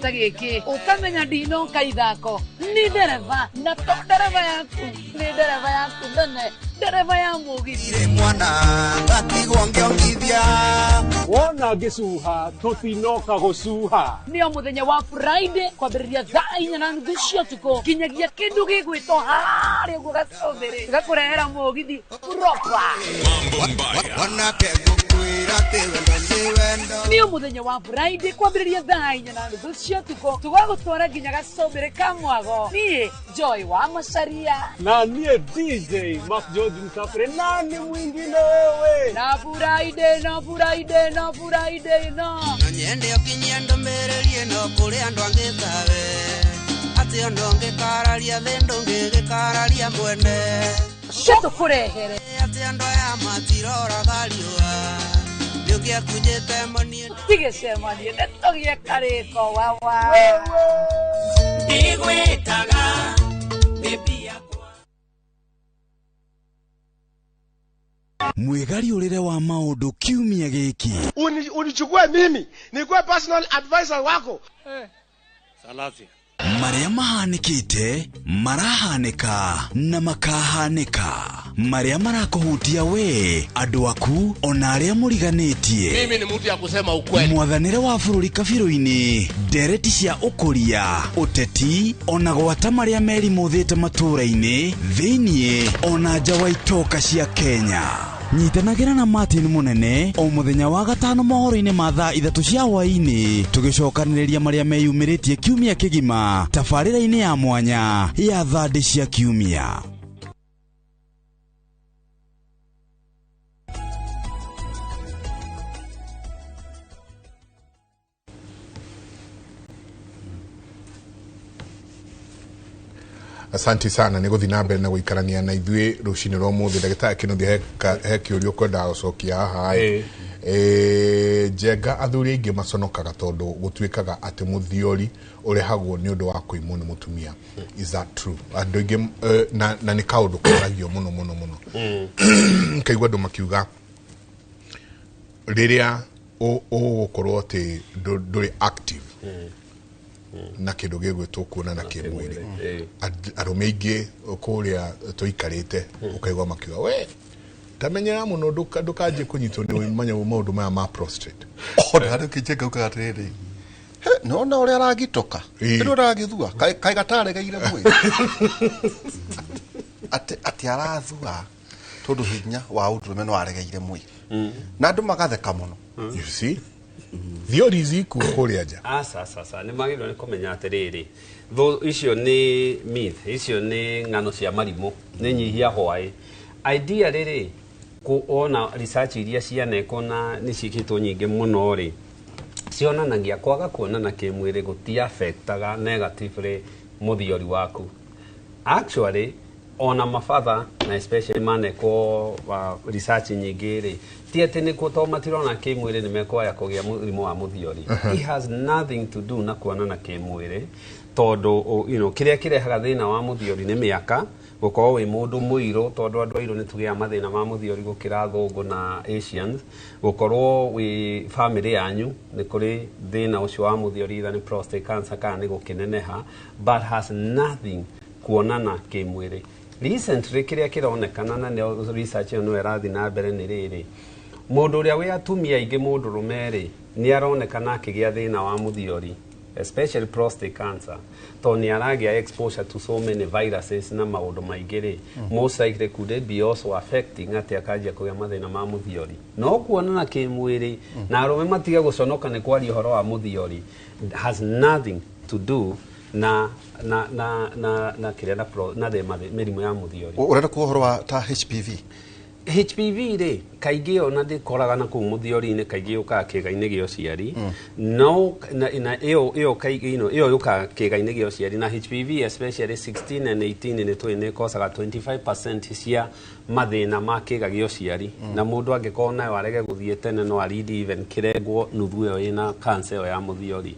Gĩtĩ ũkamenya ndinoka ithako ni ndereba na to ndereba yaku ni ndereba yaku nene ndereba ya mũgithi mwana ngatigwo ngĩongithia wona ngĩcuha tũtinoka gũcuha nĩo mũthenya wa Friday kwambĩrĩria thaa 4:30 cia ũtukũ nginyagia kĩndũ gĩgwĩtwo harĩa ũguo gacũmbĩrĩ gakũrehera mũgithi proper. Wanake ngũkwĩra atĩ wendo nĩ wendo nĩo mũthenya wa Friday kwambĩrĩria thaa 4:30 cia ũtukũ tũgagũtwara nginya gacũmbĩrĩ ka mwago. Niĩ Joy wa Macharia na niĩ DJ Mark George Msafiri na nĩ mwingine wewe na Friday no Friday no Friday no no nyende ũkinyie ndũmĩrĩri ĩno kũrĩ andũ angĩ tawe atĩ ona ũngĩkararia thĩ ndũngĩgĩkararia mwene cetũkũrehere atĩ Atĩ andũ aya matiroraga riũa nĩũkĩakunyĩte moniĩ. Tigĩcemanie nĩtũgĩe karĩko wawa. Ndigwĩtaga baby yakwa. Mwĩgariũrĩre wa maũndũ kiumia gĩkĩ. Unichukue mimi nikuwe personal advisor wako. Marĩa mahanĩkĩte, marahanĩka na makahanĩka, marĩa marakũhutia we, andũ aku, ona arĩa mũriganĩtie. Mimi ni mtu ya kusema ukweli. Mwathanĩre wa bũrũri kabirũ-inĩ, ndereti cia ũkũria ũteti, ona gwata marĩa merimũthĩte matũũra-inĩ thĩiniĩ ona nja wa itoka cia Kenya. Nyitanagĩra na Martin Mũnene o mũthenya wa gatano mohoro-inĩ ma thaa 3 cia hwaĩ-inĩ, tũgĩcokanĩrĩria marĩa meyumĩrĩtie kiumia kĩgima tabarĩra-inĩ ya mwanya ya thandĩ cia kiumia. Asante sana nä gå thiä na mbere na gå ikarania na ithuä rå cinä rwa må thä. Ndagätarä kä no he kä å ria å kwendaga gå cokia haha. Njenga, athuri aingä maconokaga tondå gå tuä kaga atä må thiori å rehagwo nä å ndå wa kå imwo nä må tumia. Is that true? Andå aingä na nä kaå ndå koragio må no må no må no, kaigua andå makiuga rä rä a å gå korwo atä ndå rä active na kä ndå gä gwä two kuonana kä mwä rä, arũme aingĩ kũrĩa tũikarĩte ũkaigua makiuga we tamenyera mũno ndũkanjie kũnyitwo nĩ manya maũndũ maya ma prostate. Ona harĩ ũkĩnjenga ukaga atĩrĩrĩ, "He, nĩwona ũrĩa aragitoka, nĩ ũragĩthua kaĩ gataregeire mwĩrĩ atĩ arathua tondũ hinya wa ũndũrũme no aregeire mwĩrĩ," na andũ magatheka mũno. You see, theories ikuo kũrĩa nja. Aca, aca, aca, nĩ magĩrĩirwo nĩ kũmenya atĩrĩrĩ, icio nĩ myth, icio nĩ ng'ano cia marimũ, nĩ nyihia hwaĩ. Idea rĩrĩ ona research iria cianekwo na nĩ ciĩkĩtwo nyingĩ mũno rĩ, cionanagia kwaga kuonana kĩmwĩrĩ gũtiafectaga negatively mũthiori waku. Actually, ona mabatha na especially manekwo research nyingĩ rĩ, ti atĩ nĩkuo to matirona kĩmwĩrĩ nĩ mekwaya kũgĩa mũrimũ wa mũthiori. It has nothing to do na kuonana kĩmwĩrĩ, tondũ kĩrĩa kĩrehaga thĩna wa mũthiori nĩ mĩaka, gũkorwo wĩ mũndũ mũirũ, tondũ andũ airũ nĩ tũgĩaga mathĩna ma mũthiori gũkĩra athũngũ na Asians, gũkorwo wĩ family yanyu nĩ kũrĩ thĩna ũcio wa mũthiori, either nĩ prostate cancer kana nĩ gũkĩneneha, but has nothing kuonana kĩmwĩrĩ. Recently kĩrĩa kĩronekana na nĩo research ĩyo nĩyo ĩrathiĩ na mbere nĩ rĩrĩ, mũndũ ũrĩa wĩ atumia aingĩ mũndũrũme rĩ, nĩ aronekana akĩgĩa thĩna wa mũthiori, especially prostate cancer, tondũ nĩ aragĩa exposure to so many viruses na maũndũ maingĩ rĩ, most likely could it be also affecting atĩ akanjia kũgĩa mathĩna ma mũthiori. No kuonana kĩmwĩrĩ na arũme matige gũconoka nĩ kwaria ũhoro wa mũthiori, has nothing to do na na na na na kĩrĩa na na mĩrimũ ya mũthiori. Ũrenda kuga ũhoro wa ta HPV? HPV rĩ, kaingĩ ona ndĩkoraga na kũu mũthiori-inĩ, kaingĩ yũkaga kĩĩga-inĩ gĩa ũciari. No na ĩyo kaingĩ ĩyo yũkaga kĩĩga-inĩ gĩa ũciari, na HPV especially 16 and 18 nĩ tũĩ nĩ ĩkocaga 25% cia mathĩna ma kĩĩga gĩa ũciari. Na mũndũ angĩkorwo nayo arege gũthiĩ tene, no aridi even kĩrengwo nuthu ĩyo ĩna cancer ĩyo ya mũthiori.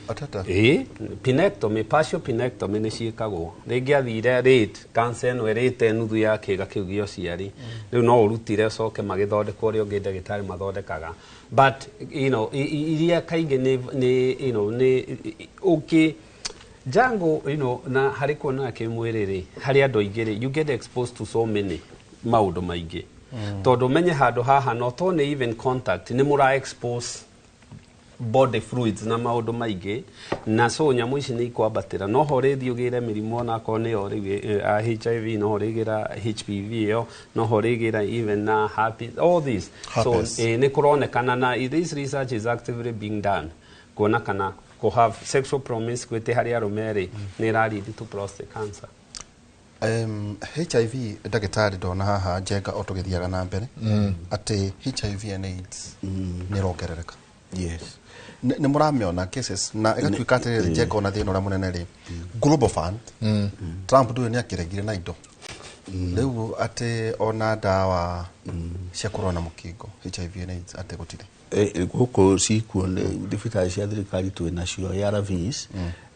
Atata. Ĩĩ, penectomy, partial penectomy nĩ ciĩkagwo. Rĩngĩ athire rate cancer ĩno ĩrĩte nuthu ya kĩĩga kĩu gĩa ũciari, rĩu no ũrutire ũcoke magĩthondekwo ũrĩa ũngĩ ndagĩtarĩ mathondekaga. But iria kaingĩ nĩ nĩ ũkĩ jango na harĩ kuonana kĩmwĩrĩ rĩ, harĩ andũ aingĩ rĩ, you get exposed to so many maũndũ maingĩ, tondũ menye handũ haha no to nĩ even contact nĩ mũra expose body fluids na maũndũ maingĩ, na so nyamũ ici nĩ ikwambatĩra, no ho rĩthiĩ ũgĩre mĩrimũ onakorwo nĩyo rĩu HIV, no ho rĩgĩra HPV ĩyo, no ho rĩgĩra even na herpes, all this. So Herpes. nĩ kũronekana na this research is actively being done kuona kana kũ have sexual promiscuity harĩ arũme rĩ, nĩ ĩra lead to prostate cancer. HIV, ndagĩtarĩ, ndona haha njenga o tũgĩthiaga na mbere atĩ HIV and AIDS nĩ ĩrongerereka. Yes. Nĩ mũramĩona cases na ĩgatuĩka atĩrĩrĩ, njenga, ona thĩna ũrĩa mũnene rĩ, Global Fund, Trump ndũyũ nĩ akĩregire na indo. Rĩu atĩ ona ndawa cia kũrũa na mũkingo, HIV and AIDS, atĩ gũtirĩ? Gũkũ cikuo, nĩ thibitarĩ cia thirikari twĩ nacio ARVs,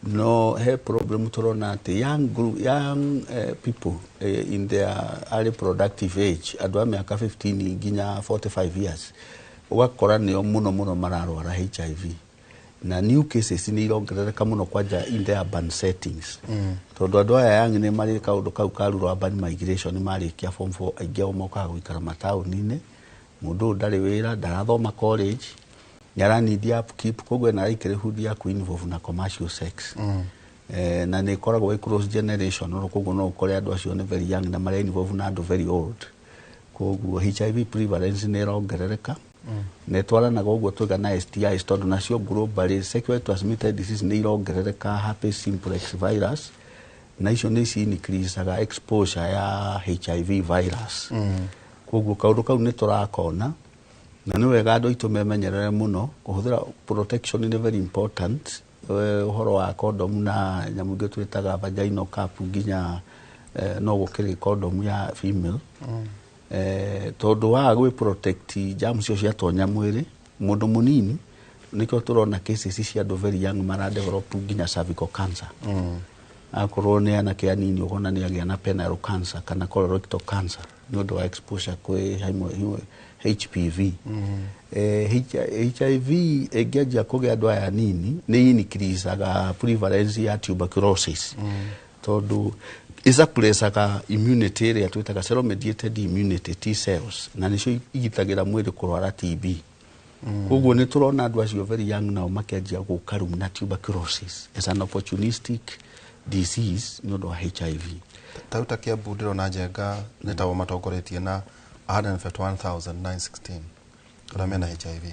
no he problem tũrona atĩ young, group, young people in their early productive age, andũ a mĩaka 15 nginya 45 years, ũgakora nĩo mũno mũno mararwara HIV, na new cases nĩ irongerereka mũno kwanja in the urban settings, tondũ andũ aya young nĩ marĩ kaũndũ kau ka rural urban migration. Nĩ marĩkia form 4, aingĩ ao mokaga gũikara mataũni-inĩ. Mũndũ ũyũ ndarĩ wĩra, ndarathoma college, nĩ aranidi upkeep, koguo ena likelihood ya kũ-involve na commercial sex. Na nĩ ĩkoragwo ĩ cross generation, koguo no ũkore andũ acio nĩ very young na marĩa involve na andũ very old. Koguo HIV prevalence nĩ ĩrongerereka na ĩtwaranaga ũguo twĩga na STIs, tondũ nacio globally sexually transmitted disease nĩ irongerereka, herpes simplex virus, na icio nĩ ci increaseaga exposure ya HIV virus. Koguo kaũndũ kau nĩ tũrakona, na nĩ wega andũ aitũ memenyerere mũno kũhũthĩra protection, nĩ very important. Ũhoro wa condom na nyamũ ingĩ twĩtaga vaginal cup, nginya no gũkĩrĩ condom ya female, tondũ waga gwĩ protect, germs icio ciatonya mwĩrĩ mũndũ mũnini, nĩkĩo tũrona cases cia andũ very young mara develop nginya cervical cancer. Akorwo nĩ anake anini, ũkona nĩ agĩa na penile cancer kana colorectal cancer nĩ ũndũ wa exposure kwĩ HPV. HIV ĩngĩanjia kũgĩa andũ aya anini, nĩ increaseaga prevalence ya tuberculosis, tondũ ĩsuppressaga immunity ĩrĩa twĩtaga cell mediated immunity, T cells, na nĩcio igitagĩra mwĩrĩ kũrwara TB. Koguo nĩ tũrona andũ acio very young nao makĩanjia gũka rĩu na tuberculosis as an opportunistic disease nĩ ũndũ wa HIV. Tarĩu ta Kiambu ndĩrona Njenga nĩ tao matongoretie na 151,916 arĩa mena HIV.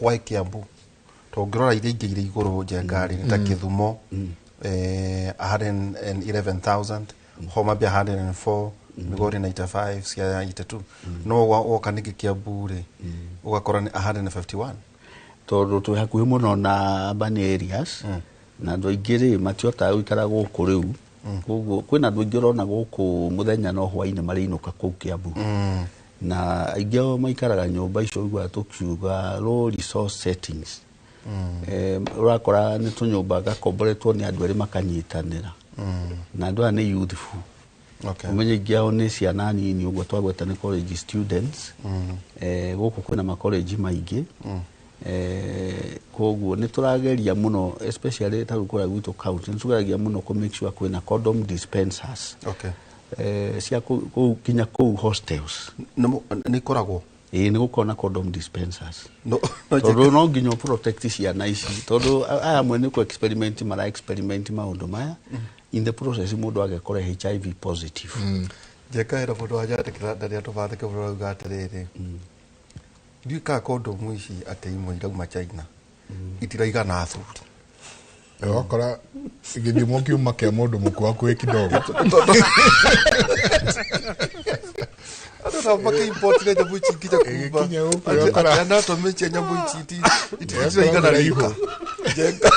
Why Kiambu? To ũngĩrora iria ingĩ irĩ igũrũ Njenga rĩ, nĩ ta Kĩthumo 111,000, Homa Bay 104, Migori 95, Siaya 82, no woka ningĩ Kiambu rĩ, ũgakora nĩ 151. Tondũ twĩ hakuhĩ mũno na urban areas, na andũ aingĩ rĩ matihotaga gũikara gũkũ rĩu. Koguo kwĩna andũ aingĩ ũrona gũkũ mũthenya, no hwainĩ marĩinũka kũu Kiambu, na aingĩ ao maikaraga nyũmba icio ũiguaga tũkiuga low resource settings. Ũrakora nĩ tũnyũmba gakomboretwo nĩ andũ erĩ makanyitanĩra, na andũ aya nĩ youthful. Ũmenye aingĩ ao nĩ ciana nini, ũguo twagweta nĩ college students. Gũkũ kwĩna makoleji maingĩ. Koguo nĩ tũrageria mũno, especially ta rĩu kũrĩa gwitũ county, nĩ tũgeragia mũno kũ make sure kwĩna condom dispensers cia kũu kinya kũu hostels. Nĩ ikoragwo? Ĩĩ, nĩ gũkorwo na condom dispensers. No. Tondũ no nginya ũ protect ciana ici, tondũ aya amwe nĩ kũ experiment mara experiment maũndũ maya, in the process mũndũ agekora HIV positive. Njenga, hena mũndũ wanjandĩkĩra ndarĩa tũbathĩke mũno, arauga atĩrĩrĩ, ndiũĩ kana kondomu ici atĩ imwe irauma China itiraigana athuri. Wakora gĩthimo kiuma kĩa mũndũ mũkuũ hakuhĩ kidogo. Andũ nao makĩimportire nyamũ ici nginya kuma Ĩgĩkinya gũkũ ĩgakora- atĩ anatomy cia nyamũ ici itiraigana Ĩgakora rika, Njenga.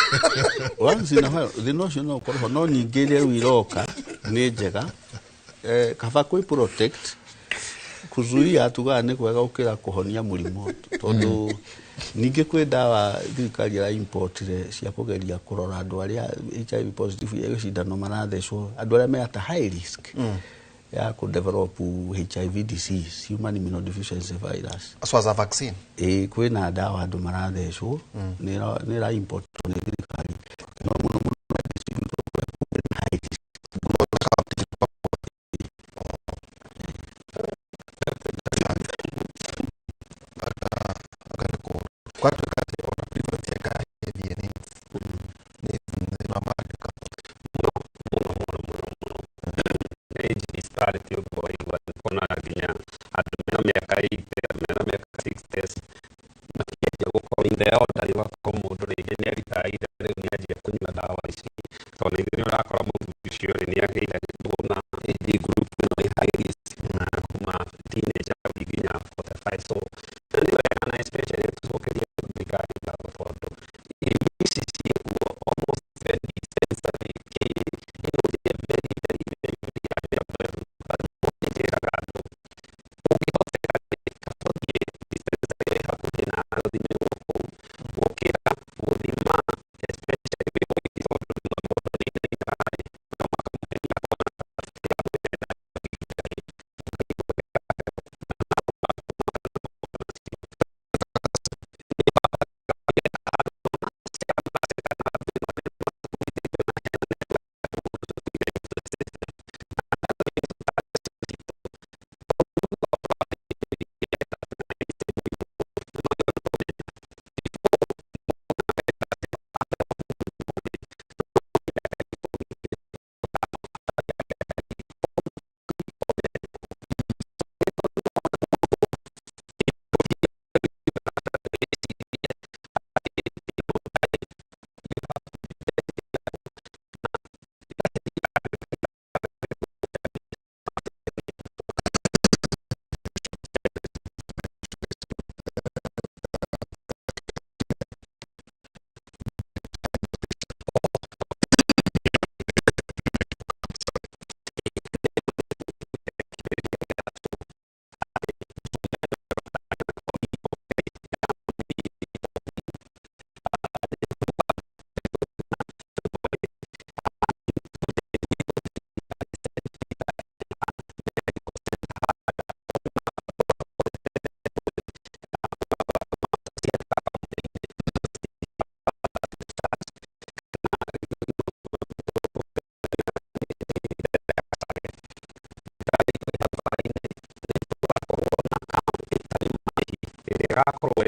Once in a while thĩna ũcio no ũkorwo ho, no ningĩ ĩrĩa rĩu iroka nĩ njega. Kaba kwĩ protect, kuzuia tugaga nĩ kwega gũkĩra kũhonia mũrimũ, tondũ ningĩ kwĩ ndawa thirikari ĩra importire cia kũgeria kũrora andũ arĩa HIV positive, gĩcindano marathecwo andũ arĩa me at high risk ya kũ develop HIV disease, human immunodeficiency virus. So as a vaccine? Ĩĩ, kwĩna ndawa andũ marathecwo, nĩ ĩra import nĩ thirikari, no mũno mũno distribute kũrĩa kwĩna high risk. Gwatuĩka atĩ ona prevalence ya HIV and AIDS nĩ ĩramandĩka. Mũno mũno mũno mũno age disparity, ũguo waigua kuona nginya andũ mena mĩaka 80, andũ mena mĩaka 60s makĩanjia gũkorwo in the elderly, ũgakora mũndũ rĩngĩ nĩ aritaire, rĩu nĩ anjia kũnyua ndawa ici, tondũ rĩngĩ nĩ ũrakora mũthuri ũcio rĩ nĩ agĩire na age group ĩno ĩ high risk, na kuma teenager gũthiĩ nginya 45. So na nĩ wega, na especially tũcokerie thirikari ngatho, tondũ irio ici ciĩkuo almost every dispensary, kĩ, you know, they are very very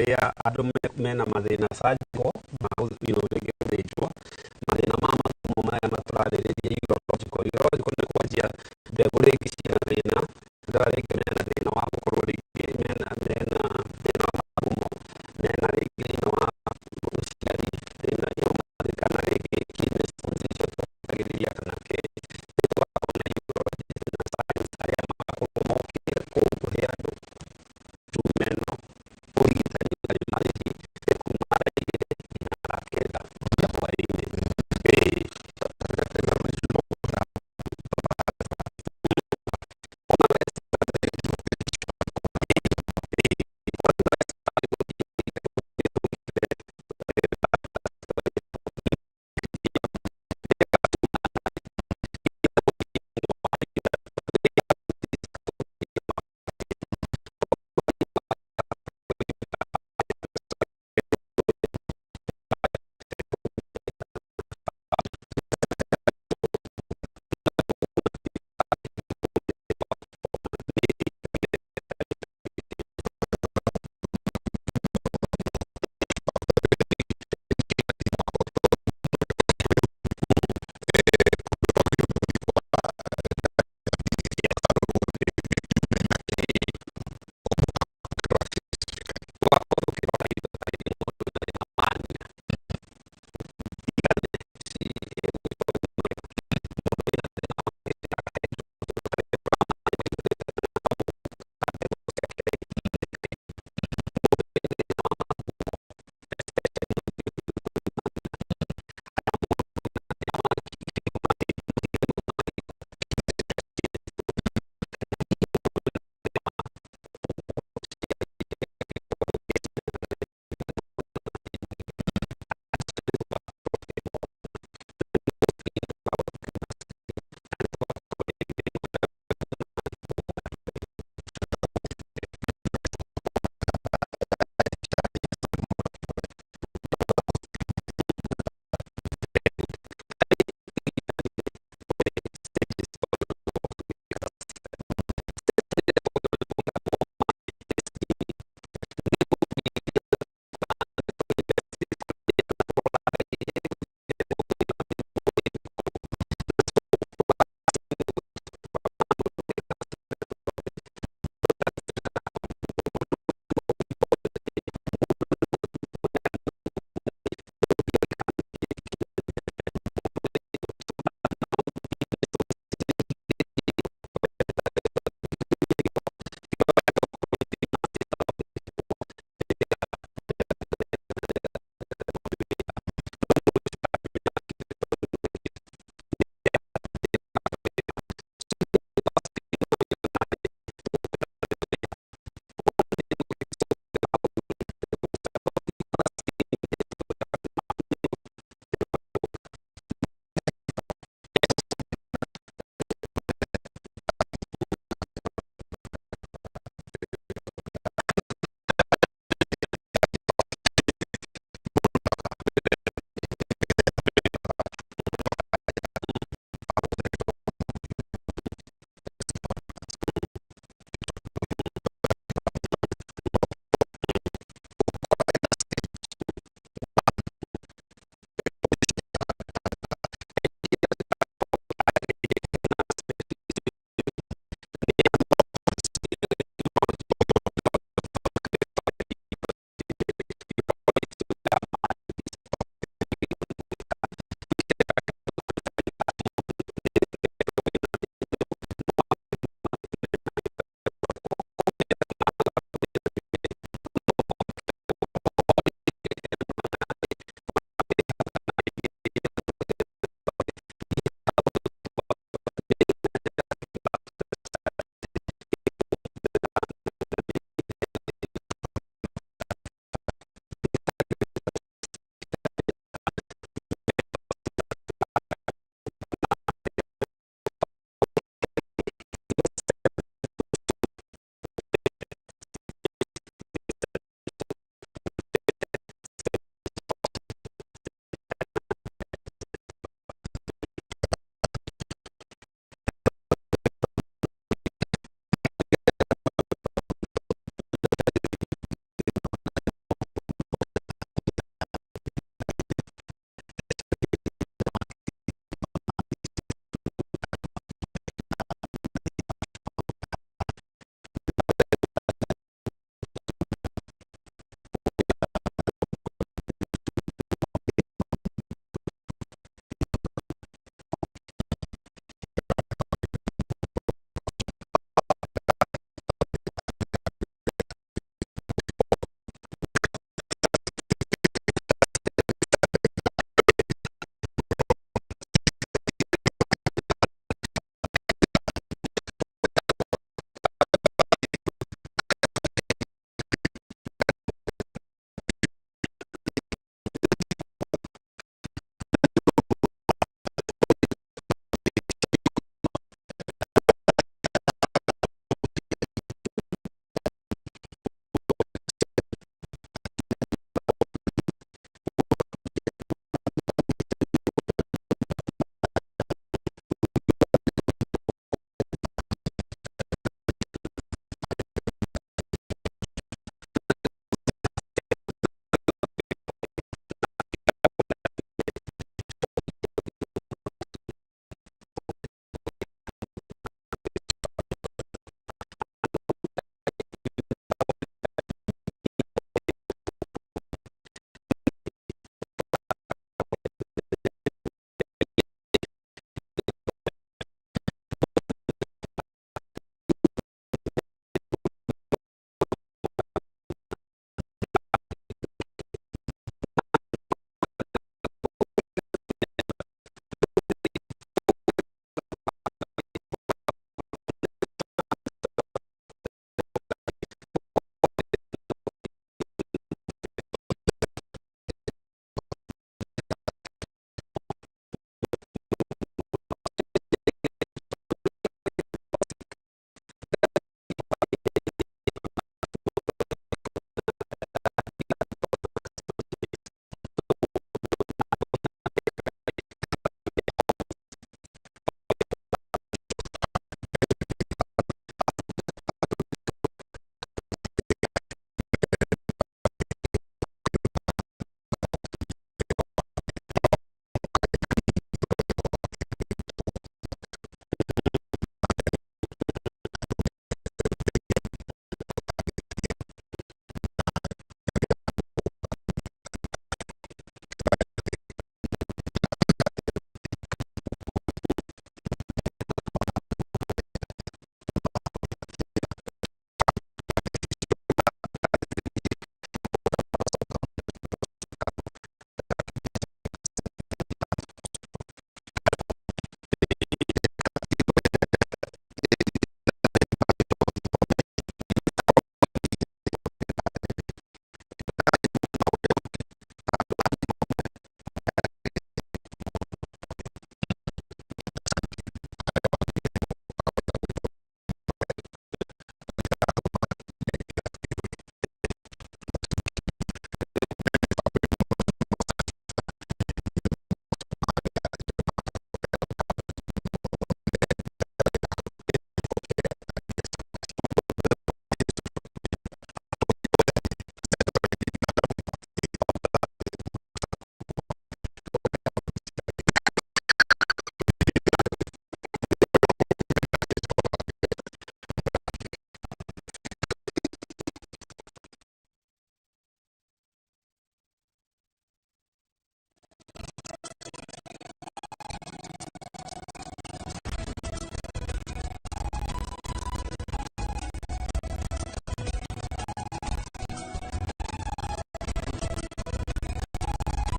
Kũrĩa andũ mena mathĩna surgical ma rĩngĩ gũthĩnjwo, mathĩna ma mathumo maya matũrarĩrĩria, urological. Urological nĩ kwanjia mbegũ rĩngĩ ciĩna thĩna, andũ arĩa rĩngĩ mena